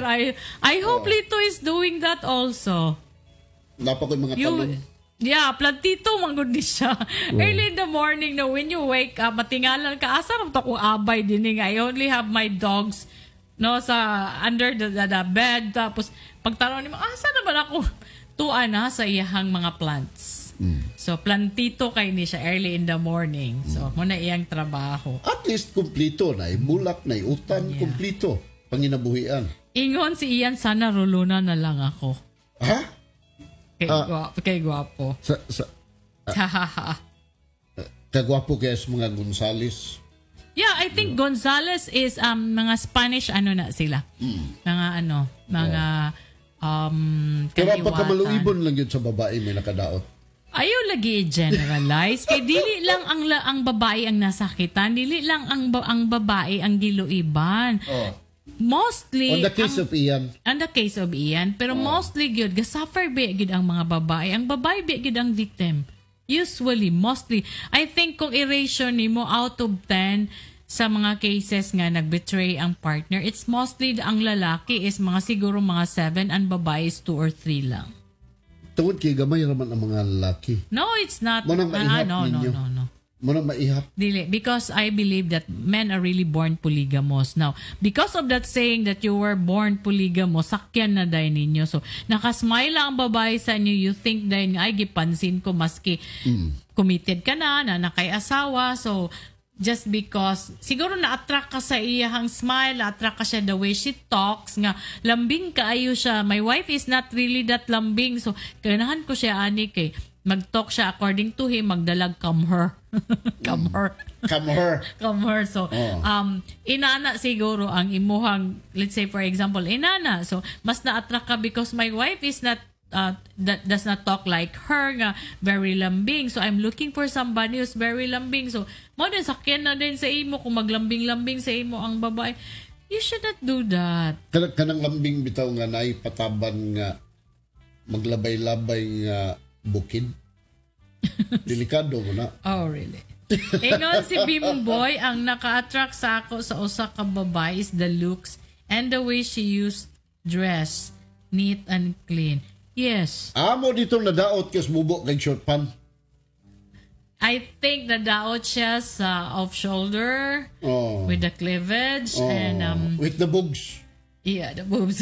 I hope Lito is doing that also. Napa ko'y mga You, talon. yeah, plantito man gud ni siya. Early in the morning, no, when you wake up, matingalan ka, asa ra to kung abay din nga. I only have my dogs, no, sa under the bed. Tapos pagtanaw nimo, asa naman ako tuwa na sa iyahang mga plants. So plantito kay ni siya early in the morning. So mo na iyang trabaho. At least kumplito na bulak na utan, kumplito panginabuhian. Ingon si Ian, "Sana Rolona na lang ako." Ha? Kay, kay gwapo. Sa kagwapo kaya sa mga Gonzales. Yeah, I think Gonzales is mga Spanish ano na sila. Mga ano, mga Pero kaliwatan. pagkamaluibon lang yun sa babae may nakadaot. Ayaw lagi i-generalize kay dili lang ang babae ang nasakitan, dili lang ang babae ang giluiban. Oh. Mostly On the case of Ian, on the case of Ian, pero mostly gyud gasuffer ba gyud ang mga babae. Ang babae ba gyud ang victim. Usually, mostly. I think kung i-ratio nimo out of 10 sa mga cases nga nag-betray ang partner, it's mostly ang lalaki is mga siguro mga 7 ang babae is 2 or 3 lang. Tungod kay gamay raman ang mga lalaki. No, it's not. Mo nang Ah, maihap no, no, ninyo. no. Mo nang maihap. Dili, because I believe that men are really born polygamous. Now, because of that saying that you were born polygamous, sakyan na dahil ninyo. So, nakasmile lang ang babae sa inyo, you think dahil nga, "Ay, gipansin ko," maski committed ka na, na nakay asawa. So, just because, siguro na-attract ka sa iyahang smile, na-attract ka siya the way she talks, nga, lambing kaayo siya. My wife is not really that lambing. So, ganahan ko siya, ani, kay, mag-talk siya according to him, magdalag come her. Come her. Come her. Come her. So, Oh. Inana siguro ang imuhang, let's say for example, inana. So, mas na-attract ka because my wife is not that does not talk like her nga very lambing. So, I'm looking for somebody who's very lambing. So, mo din sakyan na din sa imo kung maglambing-lambing sa imo ang babae. You should not do that. Kanang lambing bitaw nga naay pataban nga maglabay-labay nga bukid. Delikado mo na. Oh, really? Ingon si Bimboy, ang naka-attract sa ako sa usa ka babae is the looks and the way she used dress, neat and clean. Yes. Amo dito nadaot kas mubo kay short pan. I think nadaot siya sa off-shoulder Oh. with the cleavage Oh. and with the bugs. Yeah, the boobs.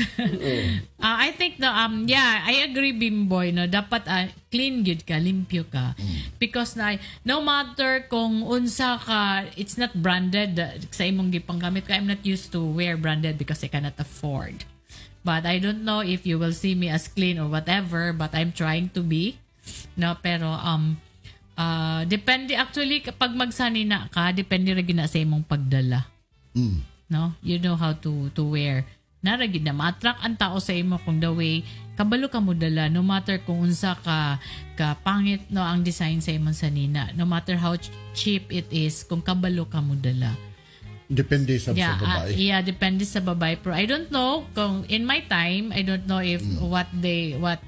I think no yeah, I agree, Bimboy, no, dapat clean gyud ka, limpyo ka. Because na no matter kung unsa ka, it's not branded sa imong gipanggamit ka. I'm not used to wear branded because I cannot afford. But I don't know if you will see me as clean or whatever, but I'm trying to be. No, pero depende actually kapag magsanina ka, depende ra gyud na sa imong pagdala, no? You know how to wear. Nara gyud na ma-attract ang tao sa imo kung the way kabalo ka mo dala, no matter kung unsa ka ka pangit, no, ang design sa imong sanina, no matter how cheap it is, kung kabalo ka mo dala. Depende sa, sa babae. Yeah, depende sa babae. Pero I don't know kung in my time, I don't know if what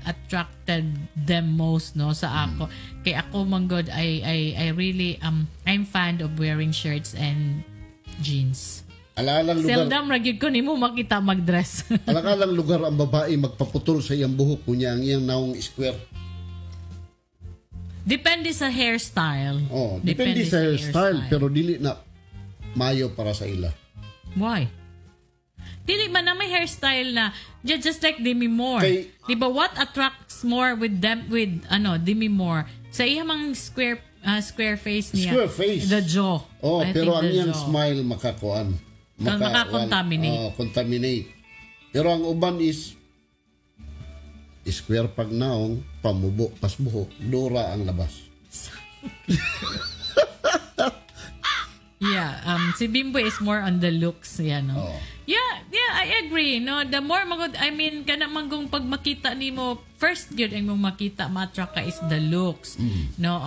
attracted them most, no, sa ako. Kay ako man gud, I really I'm fond of wearing shirts and jeans. Alalang lugar, Seldom ra gyud ko nimo makita magdress. Alangalang lugar ang babae magpaputol sa iyang buhok kunya ang iyang naong square. Depende sa hairstyle. Oh, depende sa hairstyle, pero dili na mayo para sa ila. Why? Dili man na may hairstyle na just like Demi Moore. Di ba what attracts more with them, with ano, Demi Moore, sa iya mang square face niya? Square face. The jaw. Oh, I pero think ang the iyang jaw. Smile makakuan. Maka-contaminate. Oh, contaminate. Pero ang uban is square pag naong, pamubo, pasbuhok, dura ang labas. Yeah, si Bimbo is more on the looks, yeah, no. Oo. Yeah, I agree, no. The more magod, I mean, kana manggong pag makita nimo, first gyud ang mong makita, ma-attract ka is the looks. No,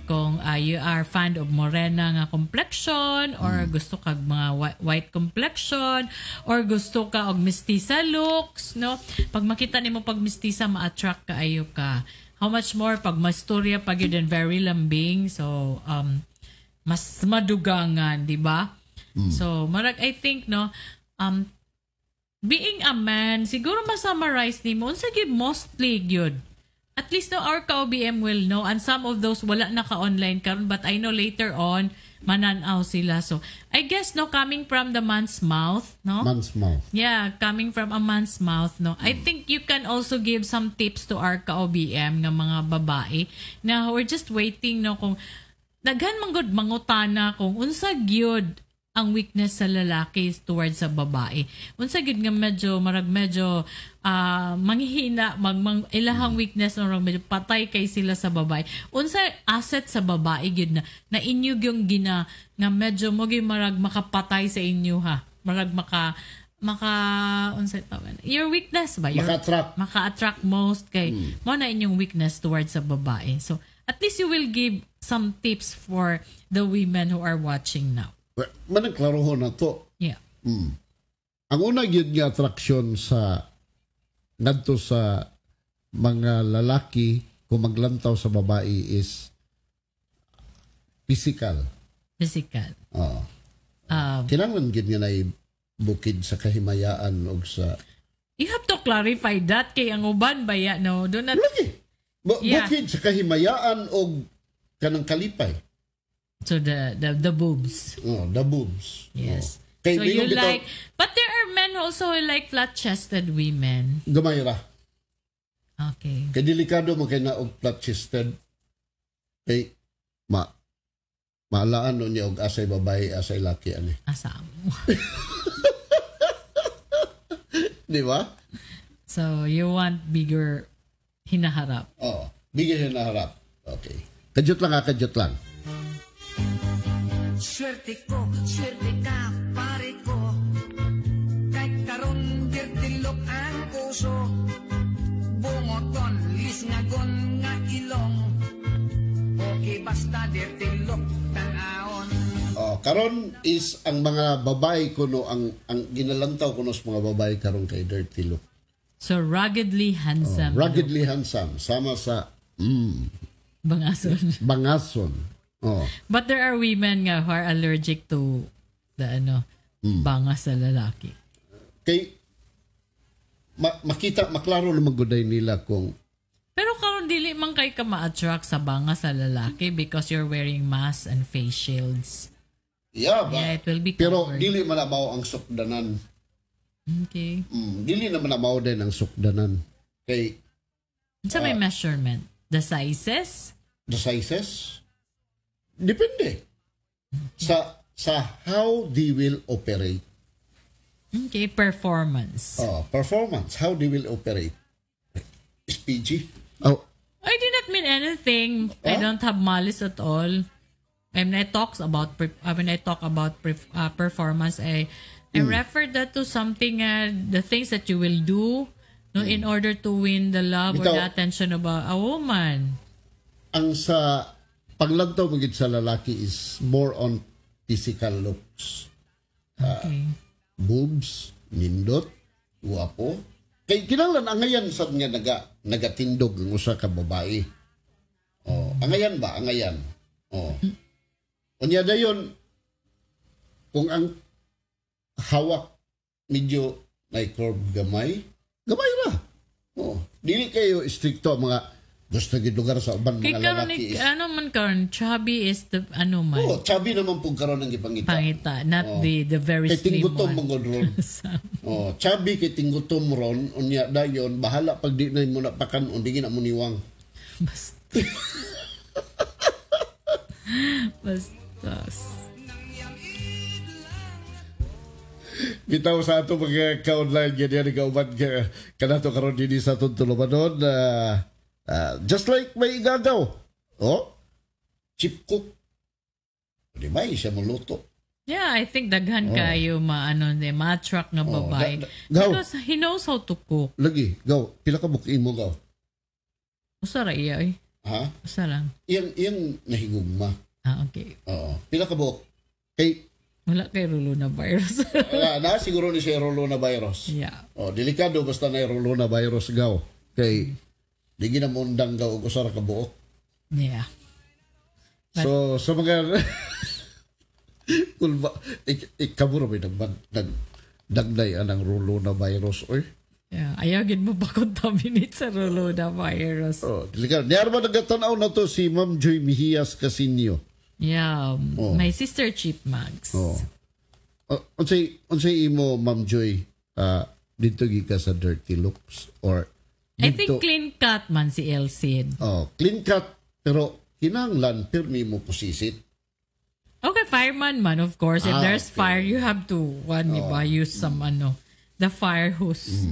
kung you are fond of morena nga complexion or gusto kag mga white complexion or gusto ka og mestiza looks, no. Pag makita nimo pag mestiza, ma-attract ka ayo ka. How much more pag masturya pag yun and very lambing. So, mas madugangan, di ba? So, marag I think, no, being a man, siguro ma-summarize nimo unsa gyud mostly gyud. At least, no, our ka-OBM will know, and some of those wala na ka-online karon, but I know later on mananaw sila. So, I guess, no, coming from the man's mouth, no? Man's mouth. Yeah, coming from a man's mouth, no. I think you can also give some tips to our ka-OBM nga mga babae na we're just waiting, no, kung daghan man gud mangutana kung unsa gyud ang weakness sa lalaki towards sa babae. Unsa gyud nga medyo marag medyo manghihina mag mang, ilahang weakness, no, marag medyo patay kay sila sa babae. Unsa asset sa babae gyud na na inyo yung gina nga medyo mo gyud marag makapatay sa inyo ha. Marag maka maka unsa tawag na? Your weakness ba? Your, Maka-attract. Maka-attract most kay mo na inyong weakness towards sa babae. So at least you will give some tips for the women who are watching now. Well, manang klarohon na to. Ang una gyud nga attraction sa ngadto sa mga lalaki kung maglantaw sa babae is physical. Physical. Oo. Kinahanglan gyud nga nay bukid sa kahimayaan og sa You have to clarify that kay ang uban ba ya, no? Do not Lagi. Bukid sa kahimayaan og kanang kalipay. So the boobs. Oh, the boobs. Yes. Oh. Kay So you mingon bitaw- like, but there are men also who like flat-chested women. Gamay ra. Kay delikado man kay na og flat-chested. Kay maalaan no niya og asay babae, asay laki ani. Asa mo. Di ba? So you want bigger hinaharap. Oo. Bigyan siya harap. Okay. Kadyot lang ha, kadyot lang. Swerte ko, swerte ka, pare ko. Kahit karon dirty look ang puso. Bungoton, lisngagon nga ilong. Okay, basta dirty look, tan-aon. Oh, karon is ang mga babae kuno ang ginalantaw kuno sa mga babae karon kay dirty look. So ruggedly handsome. Oh, ruggedly handsome sama sa Bangason. Bangason. Oh. But there are women nga who are allergic to the ano, bangas sa lalaki. Kay makita maklaro naman guday nila kung Pero karon dili man kay ka ma-attract sa bangas sa lalaki because you're wearing masks and face shields. Yeah, ba? Yeah, it will be Pero covered. dili man na mao ang sukdanan. Okay. Dili naman na mao din ang sukdanan. Kay Sa may measurement? The sizes? The sizes, depende sa how they will operate. Okay, performance. Oh, performance, how they will operate. Is PG. Oh, I did not mean anything. I Huh? don't have malice at all. When I talk about performance, I refer that to something, the things that you will do, no, in order to win the love or Bitaw. the attention of a woman. Ang sa panglantaw mo gid sa lalaki is more on physical looks. Boobs, nindot, guwapo. Kay kinahanglan angayan sad nga nagatindog ang usa ka babae. Oh, angayan ba? Angayan. Oh. Unya dayon, kung ang hawak medyo na curve gamay, gamay ra. Oh, dili kayo strikto ang mga gusto gid lugar sa uban Kay mga karon lalaki is ano man karon, chubby is the ano man. Oh, chubby naman pug karon ang gipangita. Pangita, not the very Kay slim tinggutom one. man gud ron. Oh, chubby kay tinggutom ron, unya dayon bahala pag di na mo napakan, di gina mo niwang. Bastos. Bastos. Bitaw sa ato mga ka-online ganyan kauban ka kanato karon dinhi sa atong tulumanon, just like may igagaw. Oh, chief cook. Di ba siya muluto? Yeah, I think daghan kayo maano ni ma-attract nga babae. Gaw. Because he knows how to cook. Lagi, gaw, pila ka buok imo, gaw? Usa ra iya oy. Ha? Usa lang. Iyang nahigugma. Ah, okay. Oo. Pila ka buok? Kay Wala kay Rulona virus. Wala na siguro ni siya Rolona virus. Oh, delikado basta na Rolona virus, gaw. Kay di ginamundang, gaw, og usa ra ka buok. So sa mga kulba ikaburo may nag nag dagnay anang Rolona virus oy. Yeah. Ayaw gid mo pa contaminate sa Rulona virus. Oh, delikado. Diyan ba nagtanaw na to si Ma'am Joy Mijias Casinio? Yeah. My sister Chief Mags. Oh. Oh, unsay imo, Ma'am Joy, dito gika sa dirty looks or I think didto- clean cut man si Elsid. Oh, clean cut pero kinahanglan pirmi mo pusisit. Okay, fireman man, of course. If there's fire, you have to, one, di ba, use some, ano, the fire hose,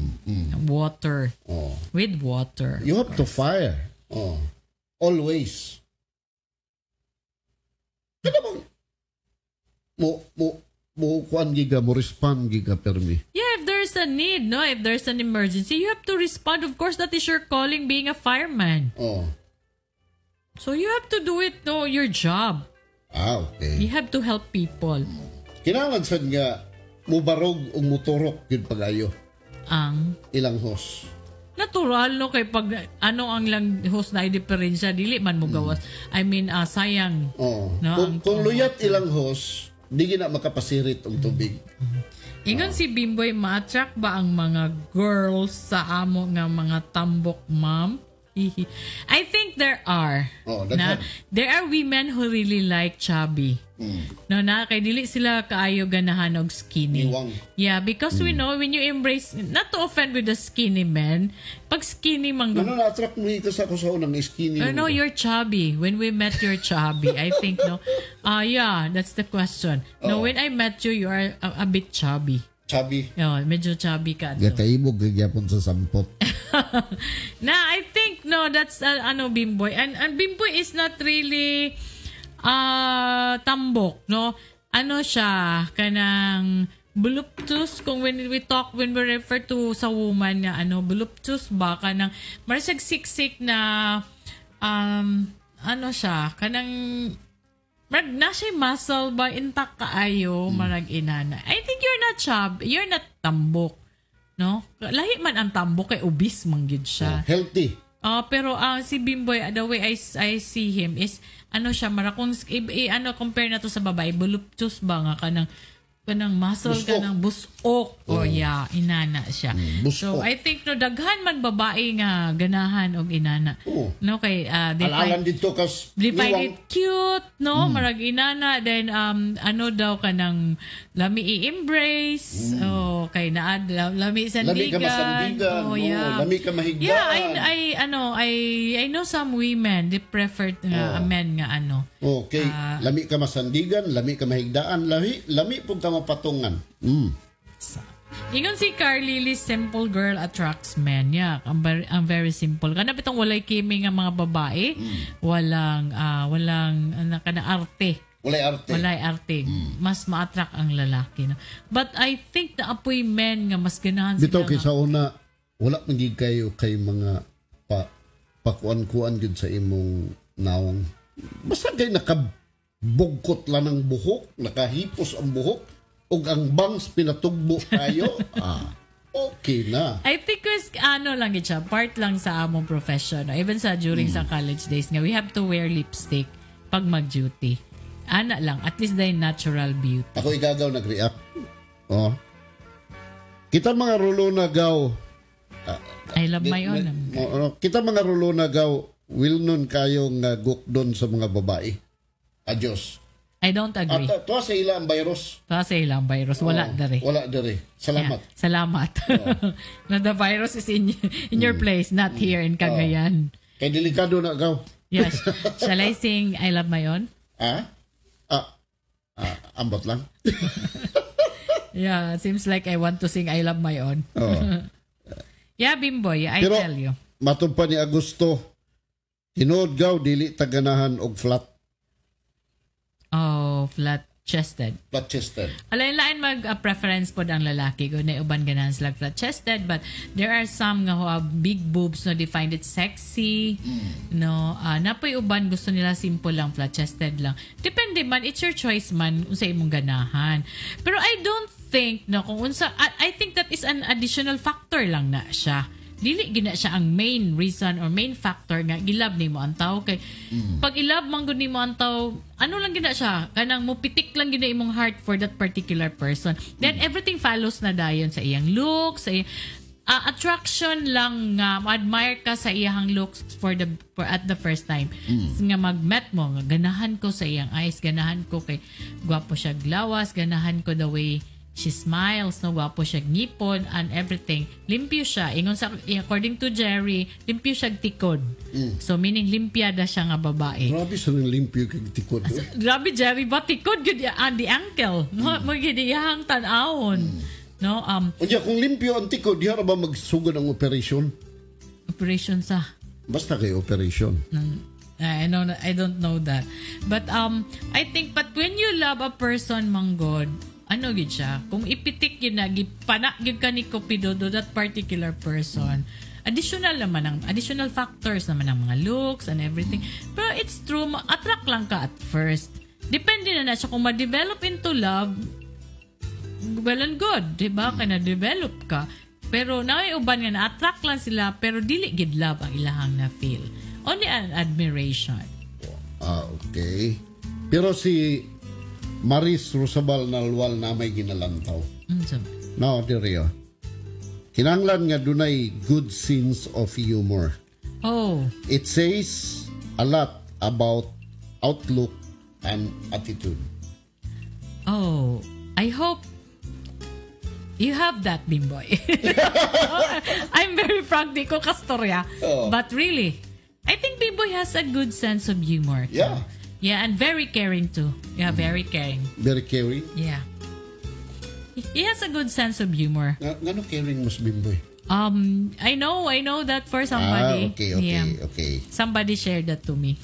water. Oh. With water. You have to fire. Oh. Always. Kada bang mo kuan giga mo respond giga permi? Yeah, if there's a need, no? If there's an emergency, you have to respond. Of course, that is your calling, being a fireman. Oh. So you have to do it, no? Your job. Ah, okay. You have to help people. Kinahanglan sad nga mubarog ug muturok gyud pagayo Ang ilang hose. Natural, no? Kay pag ano ang lang hose na diferensya, dili man mo gawas. I mean, sayang. Oh. No, kung, kung luyat ilang hose, di gina makapasirit og tubig. Ingon si Bimboy, ma-attract ba ang mga girls sa amo nga mga tambok, ma'am? Hihi. I think there are. Oh, na, daghan. there are women who really like chubby. No, na kay dili sila kaayo ganahan og skinny. Niwang. Yeah, because we know when you embrace, not to offend with the skinny men, pag skinny man Ano na-attract mo ito sa ako sa unang skinny? No, you're chubby. When we met, you're chubby. I think, no? Yeah, that's the question. No, when I met you, you are a bit chubby. Chubby. Oh, medyo chubby ka. No? Gakaibog gyapon sa sampot. Na, I think, no, that's, ano, Bimboy. And Bimboy is not really tambok, no? Ano siya, kanang voluptuous, kung when we talk, when we refer to sa woman na ano, voluptuous ba, kanang, marasag siksik na, ano siya, kanang, marag na siya muscle ba, intact kaayo, marag inana. I think you're not chub, you're not tambok. No? Lahi man ang tambok kay obese man gyud siya. Healthy. Ah, pero si Bimboy, the way I see him is ano siya, mara kung ano, compare na to sa babae, voluptuous ba nga kanang Kanang muscle, Busok. Kanang busok. Oh, yeah, inana siya. Busok. So I think, no, daghan man babae nga ganahan og inana. Oo. No, kay they Alalan find dito kas they find niwang- it cute, no? Marag inana, then ano daw, kanang lami i-embrace. Oh, kay naa lami sandigan. Lami ka masandigan, Oh, no? yeah. Lami ka mahigdaan. Yeah, I ano, I know some women, they prefer nga men nga ano. Okay, lami ka masandigan, lami ka mahigdaan, lami lami pud ka mapatungan. Ingon si Carly Lee, "Simple girl attracts men." Yeah, ang very simple. Kana bitong walay kimi nga mga babae, walang ano kana, arte. Walay arte. Walay arte. Mas ma-attract ang lalaki. No? But I think naa poy men nga mas ganahan sila Bitaw kay nga sa una wala man gid kayo kay mga pa pakuan-kuan gid sa imong nawong. Basta kay nakabugkot lang ang buhok, nakahipos ang buhok, ug ang bangs pinatugbo kayo, okay na. I think was ano lang gid siya, part lang sa among profession. No? Even sa during sa college days nga we have to wear lipstick pag mag-duty. Ana lang, at least dahil natural beauty. Ako igagaw nag-react. Oh. Kita mga rulona gaw, I love my own. Oh, kita mga rulona gaw, will nun kayo nga gukdon sa mga babae. Adios. I don't agree. At tuwa sa ila ang virus. Sa ilang virus, wala Oh, dere. wala dere. Salamat. Yeah, salamat. Na the virus is in your place, not here in Cagayan. Kay delikado na gaw. Yes. Shall I sing "I Love My Own"? Ah? Ah, ambot lang. Yeah, seems like I want to sing "I Love My Own." Oh. Yeah, Bimboy, I Pero, tell you. Matod pa ni Agusto, tinuod gaw dili taganahan og flat Oh, flat chested. Flat chested. Alain-lain mag preference pod ang lalaki ko na uban ganahan sila flat chested, but there are some nga who have big boobs, no, they find it sexy, no? Naa poy uban gusto nila simple lang, flat chested lang. Depende man, it's your choice man unsa imong ganahan. Pero I don't think, no, kung unsa I think that is an additional factor lang na siya. Dili gina siya ang main reason or main factor nga gilove nimo ang tao, kay pag i-love man gud nimo ang tao, ano lang gina siya, kanang mupitik lang gina imong heart for that particular person. Then everything follows na dayon sa iyang looks, sa iyang attraction lang, nga admire ka sa iyang looks for at the first time nga mag-met mo, nga ganahan ko sa iyang eyes, ganahan ko kay gwapo siya glawas, ganahan ko the way she smiles, no, gwapo siya ngipon and everything. Limpyo siya. Ingon sa, according to Jerry, limpyo siya tikod. So meaning limpyada siya nga babae. Grabe sa nang limpyo kay tikod, eh. Grabe, Jerry, ba tikod gyud the ankle. No, mo gyud iyang tan-awon. No, Unya kung limpyo ang tikod, diha ra ba magsugod ang operation? Operation sa Basta kay operation. I don't know that. But I think, but when you love a person manggod, ano gid siya? Kung ipitik yun na gipana gyud ka ni Cupido do that particular person. Additional naman ang additional factors naman ang mga looks and everything. Pero it's true, attract lang ka at first. Depende na na siya kung ma-develop into love, well and good, di ba? Kaya na-develop ka. Pero naay uban nga na-attract lang sila pero dili gid love ang ilahang na feel. Only an admiration. Ah, okay. Pero si Maris Rosabal Nalwal na may ginalantaw. So, No, diri oh. Kinanglan nga dunay good sense of humor. Oh, It says a lot about outlook and attitude. Oh, I hope you have that, Bimboy. I'm very frank, di ko kastorya. Oh. But really, I think Bimboy has a good sense of humor too. Yeah, and very caring too. Yeah, very caring. Very caring. Yeah. He has a good sense of humor. Nga, ngano caring mas Bimboy? I know that for somebody. Ah, okay, Yeah. Somebody shared that to me.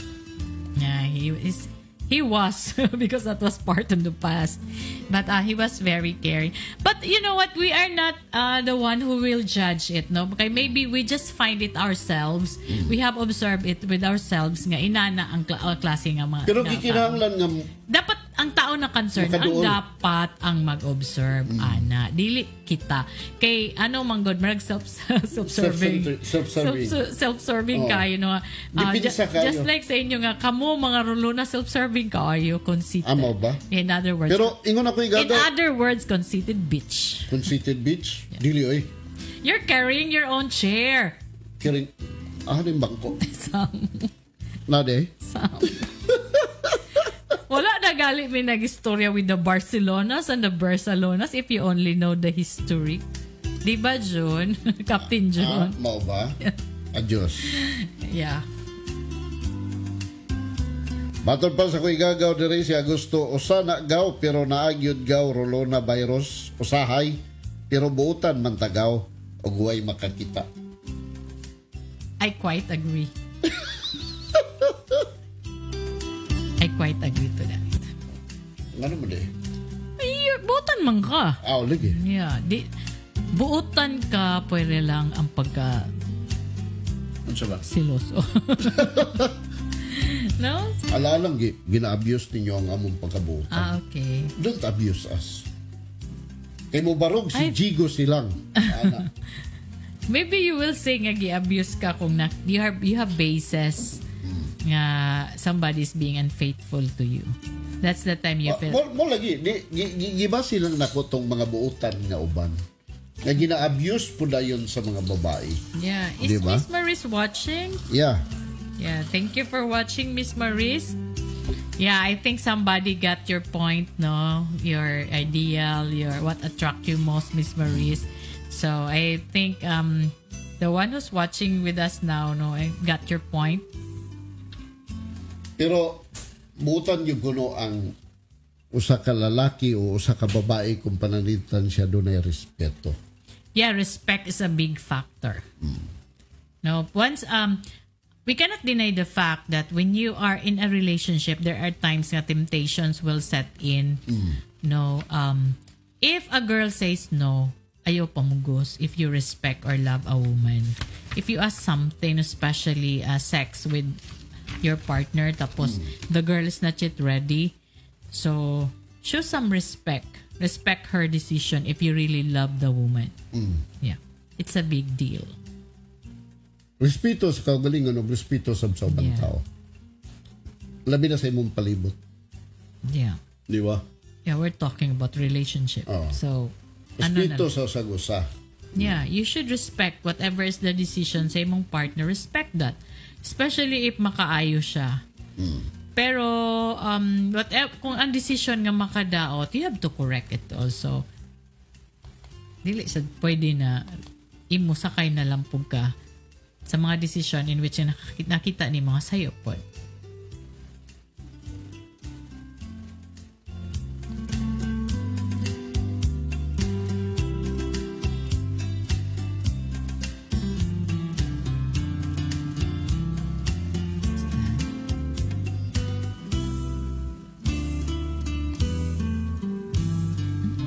Yeah, he was because that was part of the past. But he was very caring. But you know what? We are not the one who will judge it, no? Okay, maybe we just find it ourselves. We have observed it with ourselves nga inana ang klase nga mga Pero nga tao. gikinahanglan nga Dapat ang Ang tao na concern ang Makaduol. Dapat ang mag-observe ana, dili kita kay ano man god, marag self-serving. Self-serving. Self-serving Oo. kayo, no? Dipinsa kayo. Just like sa inyo nga kamo mga rulona, self-serving kayo, conceited. Amo ba? In other words, Pero ingon ako in igagaw. other words, conceited bitch. Conceited bitch. Dili oy. You're carrying your own chair. Kiring ah rin bangko. Sam. Nade. Sam. Wala na gali may nag-istorya with the Barcelonas and the Barcelonas if you only know the history. Di ba, June? Captain Ah, June. mao ba? Adios. Yeah. Matod pa sa ko igagaw diri si Agusto, usa na gaw pero naagyod gaw Rolona virus usahay pero buutan man tagaw og way makakita. I quite agree. I quite agree to that. Ngano mo di? Ay, buutan man ka. Ah, lagi. Yeah. Di, buutan ka, pwede lang ang pagka Unsa ba? siloso. No? Ala lang gina-abuse ninyo ang among pagkabuutan. Ah, okay. Don't abuse us. Kay mo barog si Ay. Jigo silang. Ana. Maybe you will say nga gi-abuse ka kung na, you have basis nga somebody is being unfaithful to you. That's the time you feel. Mo lagi di giba silang nako tong mga buutan nga uban. Nga gina-abuse po dayon sa mga babae. Yeah. Is Di ba? Miss Maris watching? Yeah. Yeah, thank you for watching, Miss Maris. Yeah, I think somebody got your point, no? Your ideal, your what attract you most, Miss Maris. So I think the one who's watching with us now, no, I got your point. Pero buutan yung kuno ang usa ka lalaki o usa ka babae kung pananglitan siya dunay respeto. Yeah, respect is a big factor. No, once we cannot deny the fact that when you are in a relationship, there are times nga temptations will set in. No, if a girl says no, ayaw pamugos if you respect or love a woman. If you ask something, especially sex with your partner, tapos the girl is not yet ready, so show some respect. Respect her decision if you really love the woman. Yeah. It's a big deal. Respeto sa kaugalingon ug respeto sa ubang tao. Labi na sa imong palibot, di ba? Yeah, we're talking about relationship. So, ano na Respeto sa usag usa. Yeah, you should respect whatever is the decision sa imong partner. Respect that. Especially if makaayo siya. Pero whatever, kung ang decision nga makadaot, you have to correct it also. Dili sa pwede na imo sakay na lang pug ka sa mga decision in which nakita ni mga sayo pod.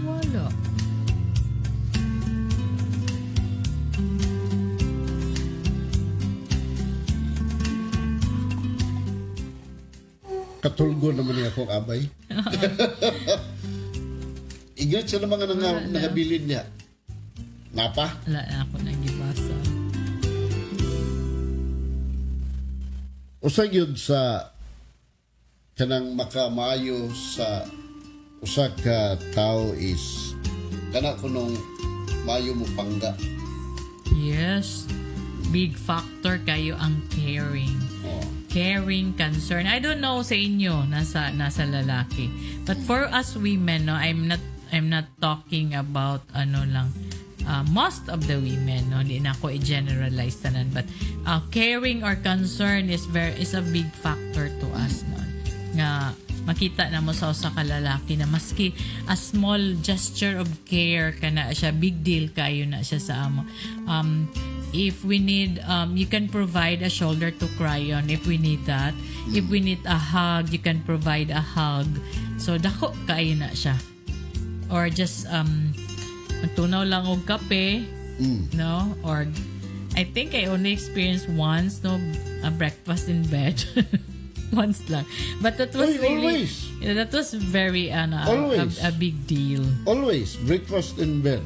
Wala. Katulgo naman niya akong abay. Ingat sa mga nangabilin niya. Napa? Wala na ako nagibasa. Usa gyud sa kanang makamaayo sa usa ka tao is kana kunong maayo mo pangga. Yes. Big factor kayo ang caring. Caring, concern. I don't know sa inyo, nasa lalaki. But for us women, no, I'm not talking about ano lang, most of the women, no, di na ako i-generalize tanan, but caring or concern is a big factor to us, no, nga makita na mo sa usa ka lalaki na maski a small gesture of care kana siya, big deal kayo na siya sa amo. If we need, you can provide a shoulder to cry on if we need that. If we need a hug, you can provide a hug. So dako kayo na siya, or just magtunaw lang og kape, no? Or I think I only experienced once, no, a breakfast in bed. Once lang. But that was Uy, really always. Yeah, that was very ano, Always. a big deal. Always breakfast in bed.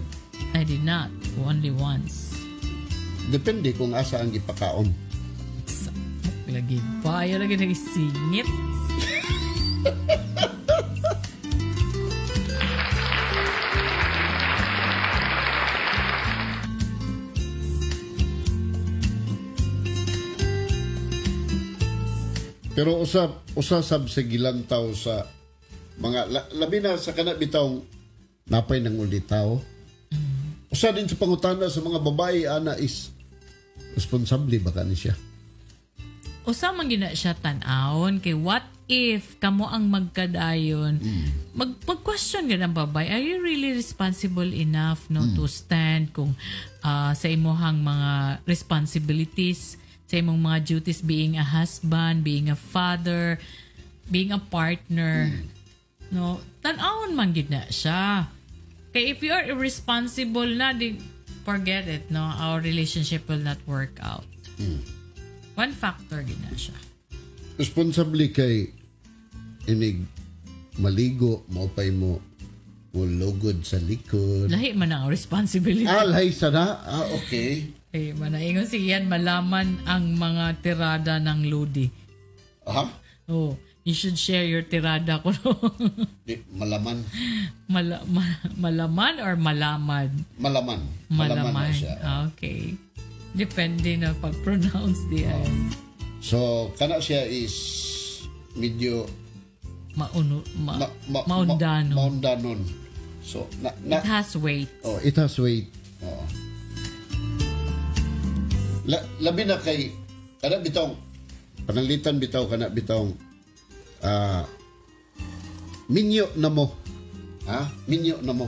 I did not. Only once. Depende kung asa ang gipakaon. Samok lagi pa. Ayaw lagi nagisingit. Pero usa usa sab sa gilantaw sa mga labi na sa kana bitawng napay nang ulitaw. Usa din sa pangutana sa mga babae ana is responsable ba ka ni siya? Usa man gina siya tan-awon kay what if kamo ang magkadayon? Mag-question gid ang babae, are you really responsible enough no to stand kung sa imuhang mga responsibilities, sa imong mga duties being a husband, being a father, being a partner? No, tan-awon man gid na siya. Kay if you are irresponsible na, di, forget it, no? Our relationship will not work out. One factor gid na siya. Responsable kay inig maligo maupay mo mulugod sa likod. Lahi man ang responsibility. Alay sana. Ah, okay. Eh, manaingon si Ian, malaman ang mga tirada ng Lodi. Ha? Oh, you should share your tirada ko. Di, malaman. Malaman or malaman? Malaman. Malaman Malaman. na siya. Ah, okay. Depende na pag-pronounce di ay. So, kana siya is medyo Mauno, ma, maundano. maundanon. So, na, na, It has weight. oh, it has weight. Oo. Labi na kay kana bitong pananglitan bitaw kana bitong minyo na mo. Ha? Minyo na mo.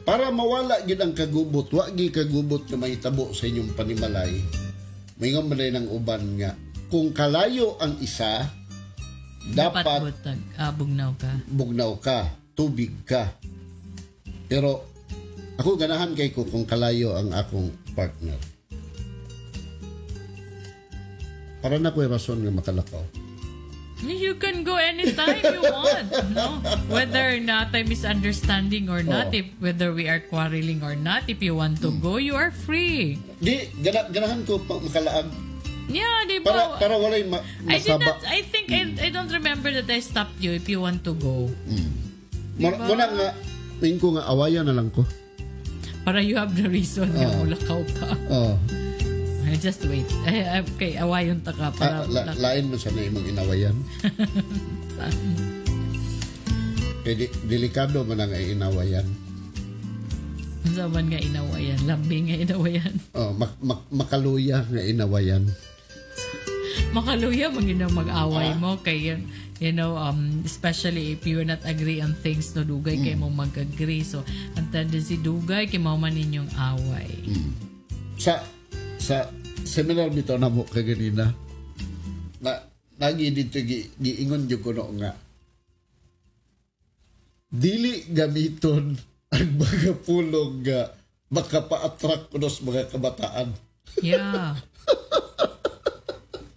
Para mawala gid ang kagubot, wa gi kagubot nga mahitabo sa inyong panimalay. Maingon man ng uban nga kung kalayo ang isa, Dapat dapat butag, bugnaw ka. bugnaw ka, tubig ka. Pero ako ganahan kay ko kung kalayo ang akong partner. Para na ko'y rason nga makalakaw. You can go anytime you want, no? Whether not a misunderstanding or not, Oo. if whether we are quarreling or not, if you want to go, you are free. Di, ganahan ko pa makalaag. Yeah, di ba? Para walay I did masaba. not, I think, I don't remember that I stopped you if you want to go. Muna nga, tingin ko nga, awayan na lang ko. Para you have the reason nga mulakaw ka. Oh. Ay, just wait. Ay, okay, awayon ta ka. Para, Lain mo sa na imong inawayan. Kaya delikado man ang inawayan. Unsa man nga inawayan. Lambing nga inawayan. Oh, makaluya nga inawayan. Makaluya man ginaw mag-away mo kay you know, especially if you not agree on things, no, dugay kay mo mag-agree. So ang tendency dugay kay mao man ninyong away. Sa seminar bitaw na mo kaganina na nagi dito giingon jud kuno nga dili gamiton ang mga pulong nga makapa-attract kuno sa mga kabataan. Yeah.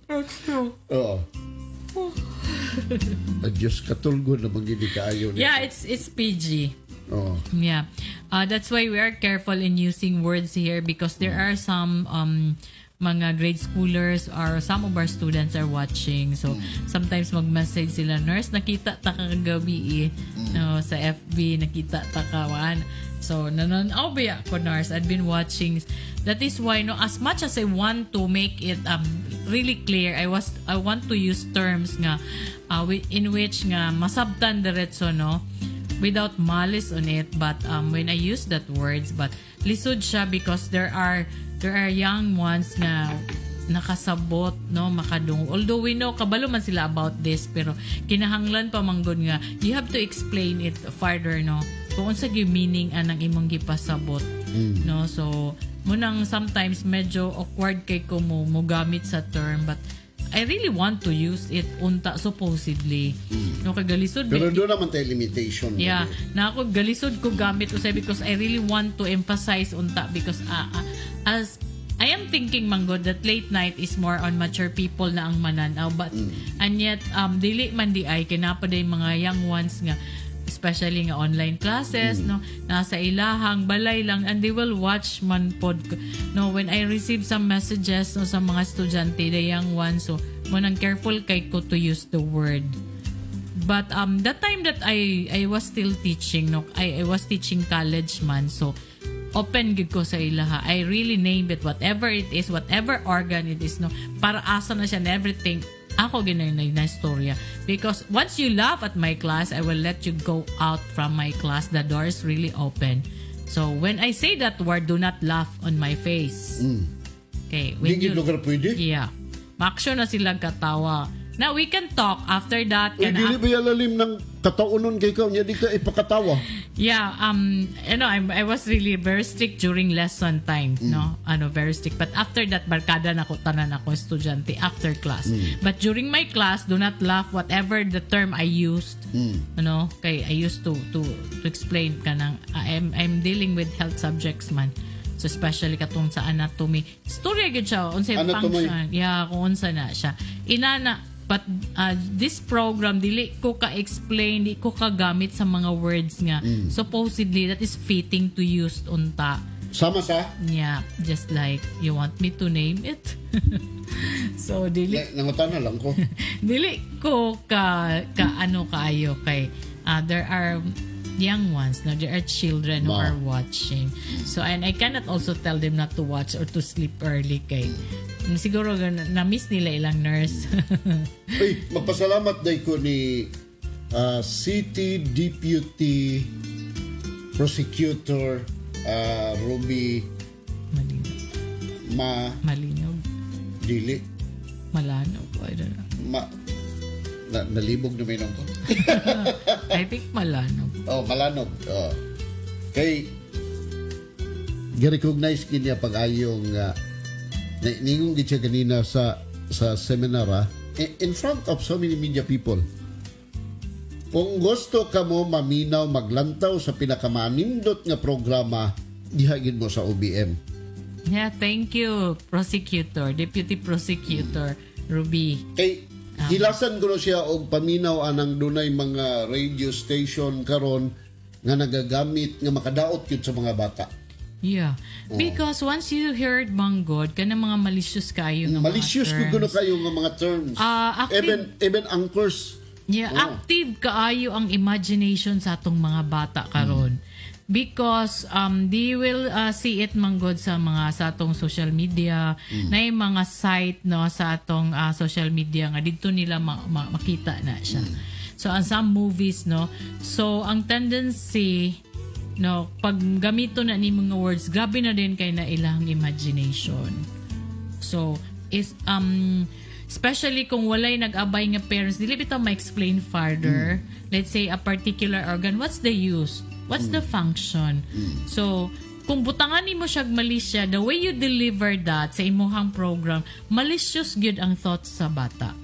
That's true. Oo. Diyos katulgo na magindi kaayo nito. Yeah, it's PG. Oo. Yeah. That's why we are careful in using words here because there are some mga grade schoolers or some of our students are watching. So, sometimes mag-message sila, nurse, nakita ta kagabi eh. No, sa FB, nakita ta ka. Wan. So, nanon-aw ba ko, nurse? I've been watching. That is why, no, as much as I want to make it really clear, I want to use terms nga in which nga masabtan diretso, no? Without malice on it, but when I use that words, but lisod siya because there are young ones nga nakasabot, no, makadung. Although we know kabalo man sila about this, pero kinahanglan pa manggod nga you have to explain it further, no, kung unsa gyud meaning anang imong gipasabot, no. So munang sometimes medyo awkward kay ko mo gamit sa term, but I really want to use it unta supposedly. No, kagalisod. Pero doon naman tayo limitation. Yeah, na ako galisod ko gamit usay because I really want to emphasize unta because as I am thinking manggod that late night is more on mature people na ang mananaw, but and yet dili man diay kay naa pa day mga young ones nga, especially nga online classes, no, nasa ilahang balay lang and they will watch man pod, no. When I receive some messages, no, sa mga estudyante, the young ones, so mao nang careful kay ko to use the word. But that time that I was still teaching, no, I was teaching college man, so open gid ko sa ilaha. I really name it, whatever it is, whatever organ it is, no, para asa na siya and everything. Ako ginay na istorya. Because once you laugh at my class, I will let you go out from my class. The door is really open. So when I say that word, do not laugh on my face. Okay. When Di gid lugar pwede. Yeah. Ma-action na sila katawa. Now, we can talk after that. Uy, dili ba lalim ng kataunon kay ikaw niya di ka ipakatawa? Yeah, I was really very strict during lesson time, no? Ano, very strict. But after that, barkada na ko, tanan ako estudyante after class. But during my class, do not laugh whatever the term I used. Ano, kay I used to explain kanang I'm dealing with health subjects man. So especially katong sa anatomy. Storya gyud siya unsay Anatomy. Function. Yeah, kung unsa na siya. Inana, but this program, dili ko ka-explain, di ko kagamit sa mga words nga supposedly that is fitting to use unta. Sama sa Yeah, just like you want me to name it. So dili Nangutana lang ko. Dili ko ka ano kaayo kay there are young ones, no, there are children who Ma. Are watching, so and I cannot also tell them not to watch or to sleep early kay siguro na-miss nila ilang nurse. Uy, magpasalamat day ko ni City Deputy Prosecutor Ruby Malino. Ma Malinog. Dili. Malanog, I don't know. Ma na, nalibog na may ko. I think Malanog. Oh, Malanog. Oh. Kay gi-recognize kiniya pag-ayong ningon gid siya kanina sa seminar, in front of so many media people. Kung gusto ka mo maminaw, maglantaw sa pinakamanindot nga programa, diha gid mo sa OBM. Yeah, thank you, prosecutor, Deputy Prosecutor Ruby. Kay hilasan ko na siya og paminaw anang dunay mga radio station karon nga nagagamit nga makadaot gyud sa mga bata. Yeah. Because once you heard manggod, kanang mga malicious kayo nga Malicious mga gyud kuno terms. kayo nga mga terms. Ah, active Even anchors. Yeah, active kaayo ang imagination sa atong mga bata karon. Because they will see it manggod sa mga sa atong social media, na yung mga site, no, sa atong social media nga didto nila makita na siya. So ang some movies, no. So ang tendency, no, pag gamito na ni mga words, grabe na din kay na ilang imagination. So, is especially kung walay nag-abay nga parents, dili bitaw ma-explain further. Let's say a particular organ, what's the use? What's the function? So, kung butangan nimo siya malisya, the way you deliver that sa imuhang program, malicious gyud ang thoughts sa bata.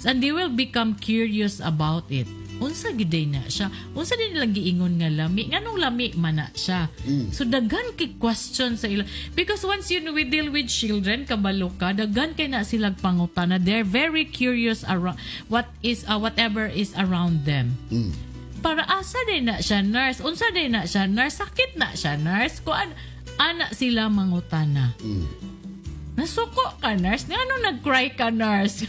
And they will become curious about it. Unsa gyud na siya? Unsa din nilang giingon nga lami? Nganong lami man na siya? So daghan kay question sa ila. Because once you we deal with children, kabalo ka, daghan kay na silang pangutana. They're very curious around what is whatever is around them. Para asa din na siya, nurse? Unsa din na siya, nurse? Sakit na siya, nurse? Kuan ana sila mangutana. Nasuko ka, nurse? Ngano nag-cry ka, nurse?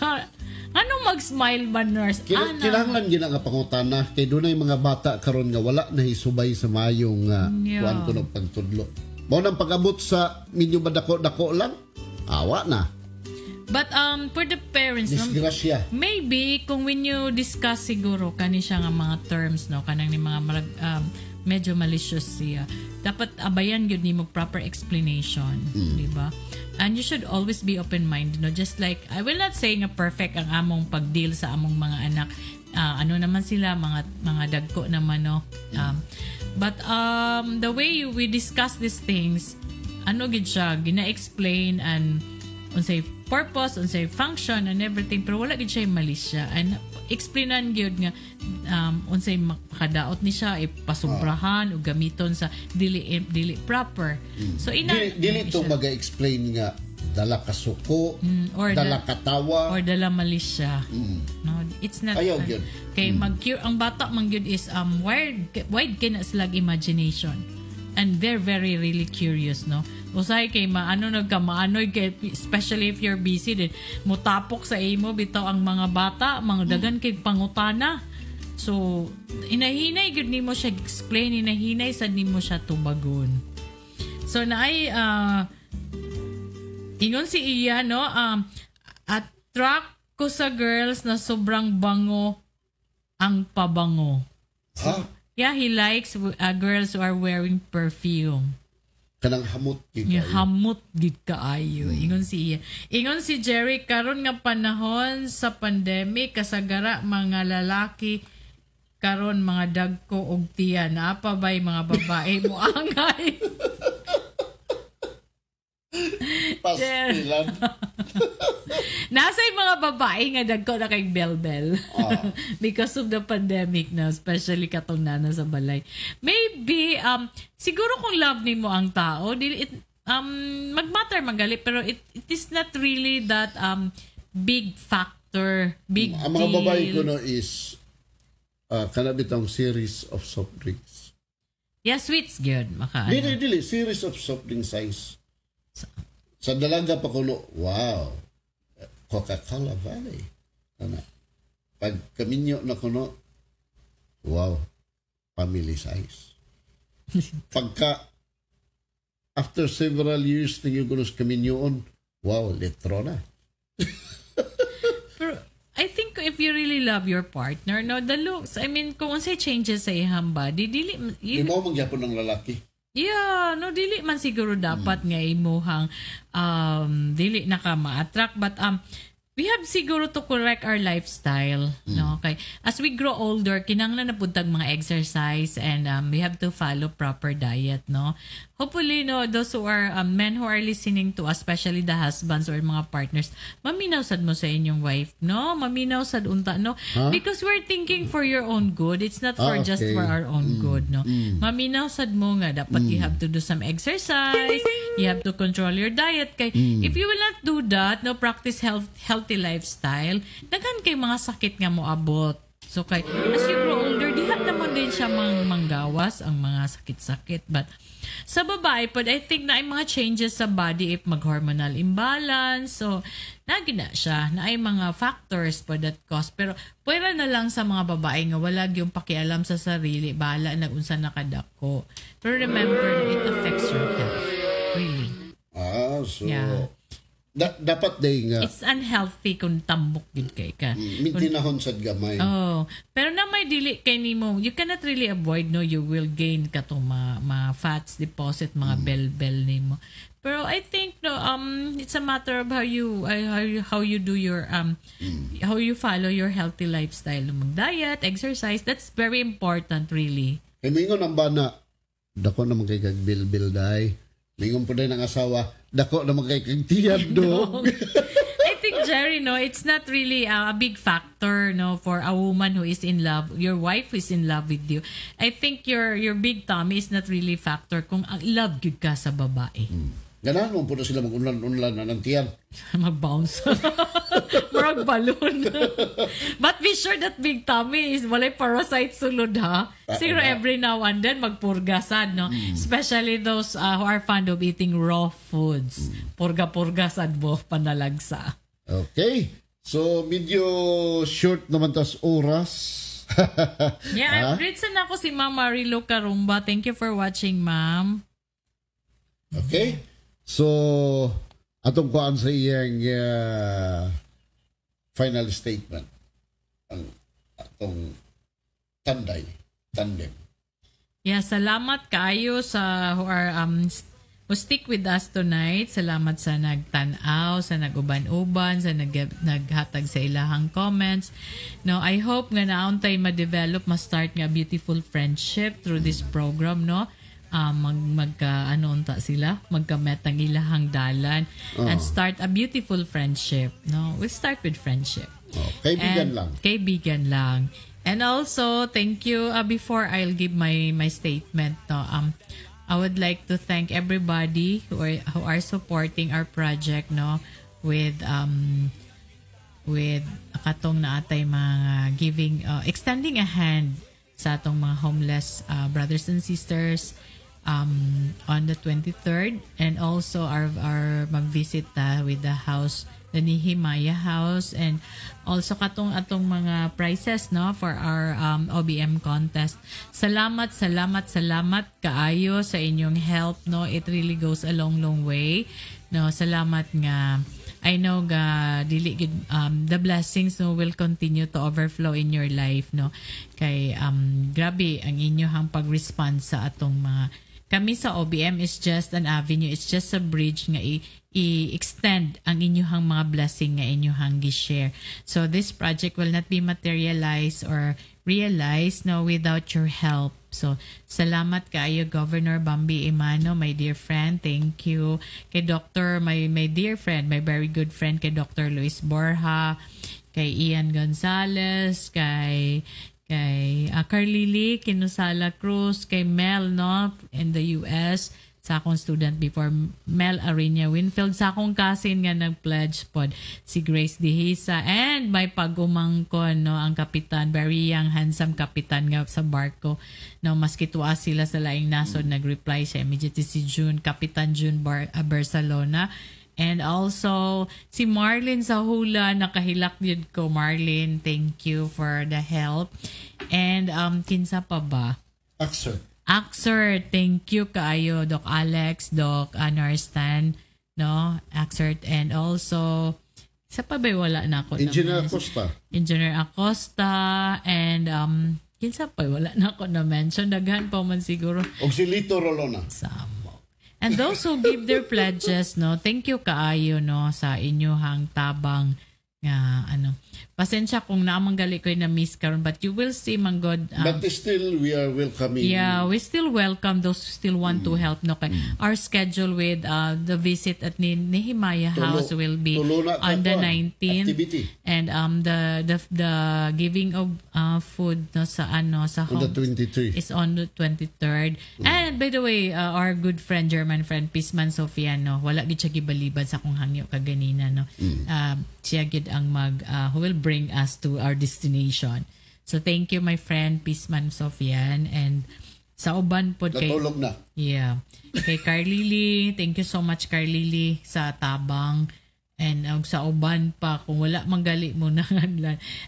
Ano mag-smile ba, nurse? Ana. Kinahanglan gina nga pangutana kay dunay mga bata karon nga wala na hisubay sa mayong kuan kuno pagtudlo. Mao nang pag-abot sa medyo madako-dako lang, awa na. But for the parents, no, Disgrasya. Maybe kung when you discuss siguro kani siya nga mga terms, no, kanang ni mga medyo malicious siya, dapat abayan gyud nimo proper explanation, di ba? And you should always be open-minded, no, just like I will not say nga perfect ang among pag-deal sa among mga anak. Ah, ano naman sila, mga dagko naman, no, but the way we discuss these things, ano gid siya gina-explain and unsay purpose, unsay function and everything, pero wala gid siya malisya and explainan gyud nga unsay makadaot ni siya ipasumbrahan o gamiton sa dili dili proper. So ina Dili, dili to maga-explain nga Dala kasuko, Or dala katawa. Or dala malisya. No, it's not. Ayaw gyud. Kay mag ang bata man gyud is wide wide kay na sila imagination. And they're very really curious, no? Usahay kay maano nagka maanoy kay, especially if you're busy din, mutapok sa imo bitaw ang mga bata, mga dagan kay pangutana. So inahinay gyud nimo siya explain, inahinay sad nimo siya tubagon. So naay ingon si Iya, no, attract ko sa girls na sobrang bango ang pabango. Ha? Yeah, he likes girls who are wearing perfume. Kanang hamot gyud Nga kayo. Hamot gid kaayo. Ingon si Iya. Ingon si Jerry, karon nga panahon sa pandemic, kasagara mga lalaki karon mga dagko og tiyan. Naa pa bay mga babae mo angay? Pastilan. Nasa yung mga babae nga dagko na kay Belbel because of the pandemic na, especially katong nana sa balay. Maybe, siguro kung love nimo ang tao, dili it, magmatter magali, pero it is not really that big factor, big Ang mga deal. babae ko no is kana bitong series of soft drinks. Yeah, sweets good. Maka, Dili ano. dili series of soft drink size. Sa dalaga pa kuno, wow. Coca-Cola Valley. Ana. Pag kaminyo na kuno, wow. Family size. Pagka after several years tingin ko sa kaminyoon, wow, litro na. Pero I think if you really love your partner, no, the looks, I mean, kung unsay changes sa iyang body, dili, Di mo mangyapon ng lalaki. Yeah, no, dili man siguro dapat nga imuhang dili na ka ma-attract, but we have siguro to correct our lifestyle, no? Okay, as we grow older, kinahanglan na pud tag mga exercise and we have to follow proper diet, no? Hopefully, no, those who are men who are listening to us, especially the husbands or mga partners, maminaw sad mo sa inyong wife, no? Maminaw sad unta, no? Because we're thinking for your own good. It's not for just for our own good, no? Maminaw sad mo nga dapat you have to do some exercise, you have to control your diet kay if you will not do that, no, practice healthy lifestyle, daghan kay mga sakit nga moabot. So kay as you grow older, diha naman din siya manggawas ang mga sakit-sakit. But sa babae pod, I think na ay mga changes sa body if mag-hormonal imbalance. So nagi na siya, na ay mga factors po that cause. Pero pwera na lang sa mga babae nga wala yung pakialam sa sarili, bahala na unsa nakadako. Pero remember na it affects your health. Really. Ah, so dapat day nga It's unhealthy kung tambok gid kay ka. Mintinahon sad gamay. Oh, pero na may dili kay nimo, you cannot really avoid, no, you will gain katong mga fats deposit, mga bel-bel nimo. Pero I think, no, it's a matter of how you do your how you follow your healthy lifestyle, mag-diet, exercise, that's very important really. Kay mingon ang bana, dako naman kay kag bilbil day. Mingon po din ang asawa, dako naman kay kag tiyan do. I think, Jerry, no, it's not really a big factor, no, for a woman who is in love, your wife who is in love with you. I think your big tummy is not really factor kung ang love gyud ka sa babae. Ganahan mo po na sila mag-unlan-unlan na ng tiyan. Mag-bounce. Murag balloon. But be sure that big tummy is walay parasite sulod ha. Siguro every now and then magpurga sad, no? Especially those who are fond of eating raw foods. Purga-purga sad mo panalagsa. Okay. So, medyo short naman tas oras. Yeah, greet sa nako si Ma'am Marilo Karumba. Thank you for watching, ma'am. Okay? So, atong kuan sa iyang final statement. Ang atong tanday, tandem. Yeah, salamat kaayo sa who are who stick with us tonight. Salamat sa nagtan-aw, sa nag-uban-uban, sa naghatag sa ilahang comments. No, I hope nga nauntay ma-develop, ma-start nga beautiful friendship through this program, no? Magka ano unta sila, magka-met ang ilahang dalan and start a beautiful friendship, no? We'll start with friendship. Oh, kaibigan And lang. Kaibigan lang. And also, thank you. Before I'll give my statement, no, I would like to thank everybody who are supporting our project, no, with katong naatay mga giving, extending a hand sa atong mga homeless brothers and sisters on the 23rd, and also our mag-visit ta with the house, the Nehemiah House, and also katong atong mga prizes, no, for our OBM contest. Salamat, salamat, salamat kaayo sa inyong help, no. It really goes a long, long way, no. Salamat nga I know ga dili gid, the blessings, no, will continue to overflow in your life, no, kay grabe ang inyong pag-respond sa atong mga. Kami sa OBM is just an avenue. It's just a bridge nga i-extend ang inyong mga blessing nga inyong gi-share. So this project will not be materialized or realized, no, without your help. So salamat kaayo, Governor Bambi Emano, my dear friend. Thank you. Kay Dr. my dear friend, my very good friend, kay Dr. Luis Borja, kay Ian Gonzalez, kay Carlili Kinusala Cruz, kay Mel, no, in the US, sa akong student before, Mel Arena Winfield, sa akong cousin nga nag-pledge pod, si Grace Dihisa, and may pag-umangkon, no, ang kapitan, very young, handsome kapitan nga sa barko, no, maski tuwa sila sa laing nasod, nag-reply siya immediately, si June, Kapitan June Barcelona. And also, si Marlene sa hula, nakahilak yun ko. Marlene, thank you for the help. And kinsa pa ba? Axer. Axer, thank you kaayo, Doc Alex, Doc Anarstan, no? Axert, and also, sa pa ba, wala na ako Engineer na-mention. Acosta. Engineer Acosta, and kinsa pa, wala na ako na-mention. Daghan pa man siguro. Og si Lito Rolona. Samok. And those who give their pledges, no, thank you kaayo, no, sa inyuhang tabang nga ano. Pasensya kung naamang gali ko na miss karon, but you will see man God. But still, we are welcoming. Yeah, we still welcome those who still want to help, no, kay our schedule with the visit at ni Nehemiah House will be Tulo na on the ka kuan, 19th activity. And the giving of food, no, sa ano, sa On the home 23. is on the 23rd. And by the way, our good friend, German friend, Pisman Sofiano, wala gid siya gibalibad sa akong hangyo kaganina, no. Siya gid ang mag who will bring us to our destination. So thank you, my friend Pisman Sofian, and sa uban pod kay Natulog na. Yeah. Kay Carlili, thank you so much, Carlili, sa tabang. And sa uban pa, kung wala manggali mo na.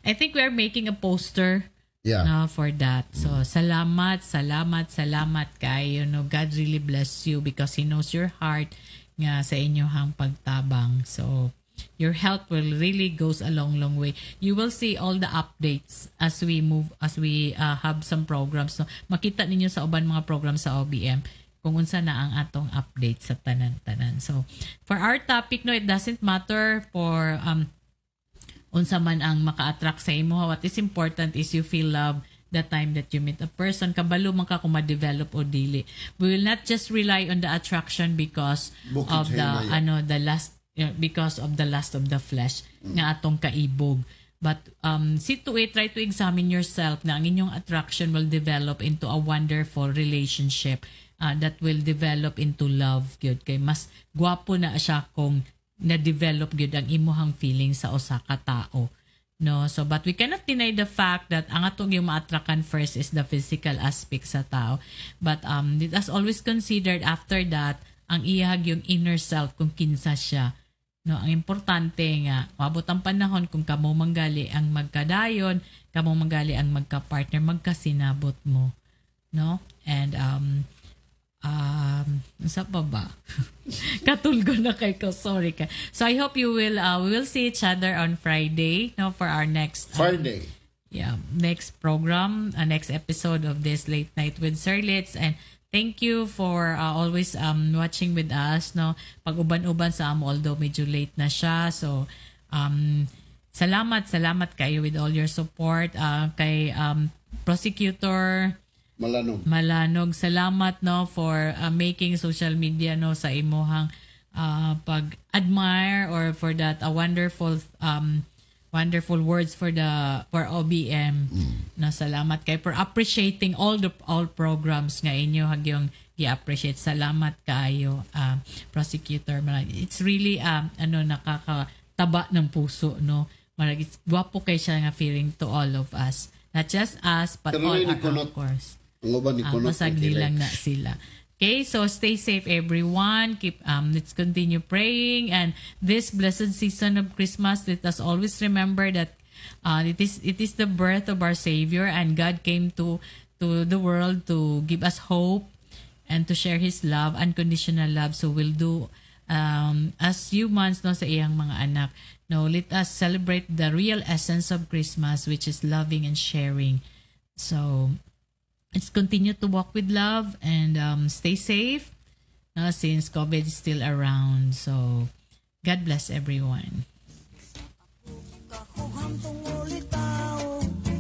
I think we are making a poster, no, for that. So salamat, salamat, salamat kayo. No, God really bless you because He knows your heart nga sa inyong pagtabang. So your help will really goes a long, long way. You will see all the updates as we move, as we have some programs. No, makita ninyo sa uban mga programs sa OBM kung unsa na ang atong update sa tanan-tanan. So, for our topic, no, it doesn't matter for unsa man ang maka-attract sa imo. What is important is you feel love the time that you meet a person. Kabalo man ka kung ma-develop o dili. We will not just rely on the attraction because Bukid of sa the himaya. Ano, the lust, because of the lust of the flesh nga atong kaibog. But see to it, try to examine yourself na ang inyong attraction will develop into a wonderful relationship that will develop into love gyud, kay mas gwapo na siya kung na-develop gyud ang imuhang feeling sa usa ka tao, no. So but we cannot deny the fact that ang atong yung ma-attractan first is the physical aspect sa tao, but it has always considered after that ang iyahag yung inner self, kung kinsa siya, no. Ang importante nga moabot ang panahon, kung kamo manggali ang magkadayon, kamo manggali ang magka-partner, magkasinabot mo, no. And unsa pa ba? Katulgo na kay ko. Sorry ka. So I hope you will we will see each other on Friday, no, for our next Friday. Yeah, next program, next episode of this Late Night with Sir Litz. And thank you for always watching with us, no. Pag-uban-uban sa amo, although medyo late na siya. So salamat, salamat kayo with all your support, kay Prosecutor Malanog. Malanog, salamat, no, for making social media, no, sa imuhang pag-admire or for that a wonderful words for OBM. No, salamat kay for appreciating all programs nga inyo hagyong Gi-appreciate. Salamat kaayo, Prosecutor. It's really ano, nakakataba ng puso, no? Marag it's gwapo kay siya nga feeling to all of us. Not just us, but Pero all ni our Kunot. Of course. Ang uban ni Ah, Kunot. basag nilang na sila. Okay, so stay safe, everyone. Keep let's continue praying, and this blessed season of Christmas, let us always remember that it is the birth of our Savior, and God came to the world to give us hope and to share His love, unconditional love. So we'll do as humans, no, sa iyang mga anak. No, let us celebrate the real essence of Christmas, which is loving and sharing. So let's continue to walk with love and stay safe since COVID is still around. So God bless everyone. Kahuhantong ulitaw.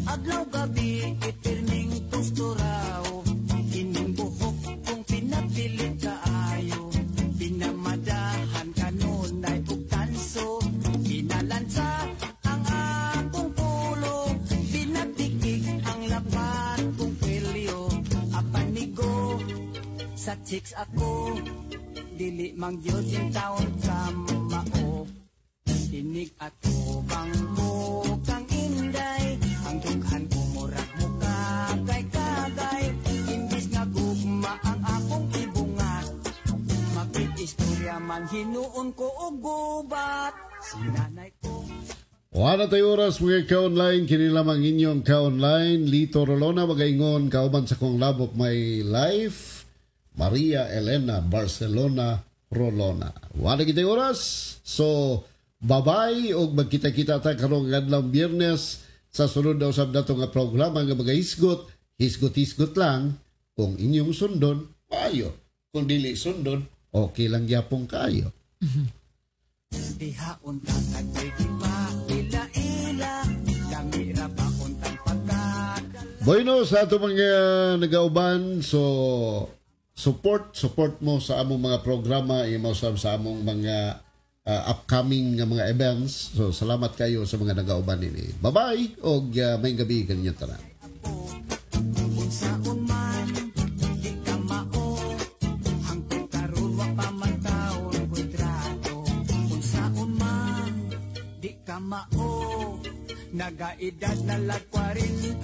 Adlaw gabi itirming tusturao. Kining buhok kong pinapilit kaayo. Pinamadahan kanunay ug tanso. Pinalansa ang akong pulo. Pinatikik ang lapat kong kwelyo. Apanigo sa chicks ako. Dili mang gyud in town ka mao. Tinig atubang mo kang Inday. Ang dughan ko murag muka kay kagay. Imbis nga gugma ang akong ibungat, Makig-istorya man hinuon ko og gubat. Sinanay ko. Wala tayo oras, mga ka-online, kini lamang inyong ka-online, Lito Rolona, magaingon kauban sa kong love of my life, Maria Elena Barcelona Rolona. Wala kita oras. So, bye-bye og magkita-kita ta karong adlaw Biyernes sa sunod na usab nato nga programa nga magahisgot, hisgot-hisgot lang kung inyong sundon, maayo. Kung dili sundon, okay lang gyapon kayo. Dihaon ka kagay di pa ila-ila. Dami ra ba untang pagkadala. Bueno, sa ato mga nagauban, so support support mo sa among mga programa, imo sa among mga upcoming nga mga events. So salamat kayo sa mga nagauban nini. Bye-bye og maayong gabi kaninyong tanan. Unsaon man di ka mao. Hangtod karon wa pa man taon kontrato. Unsaon man di ka mao. Nagaedad na lag 45.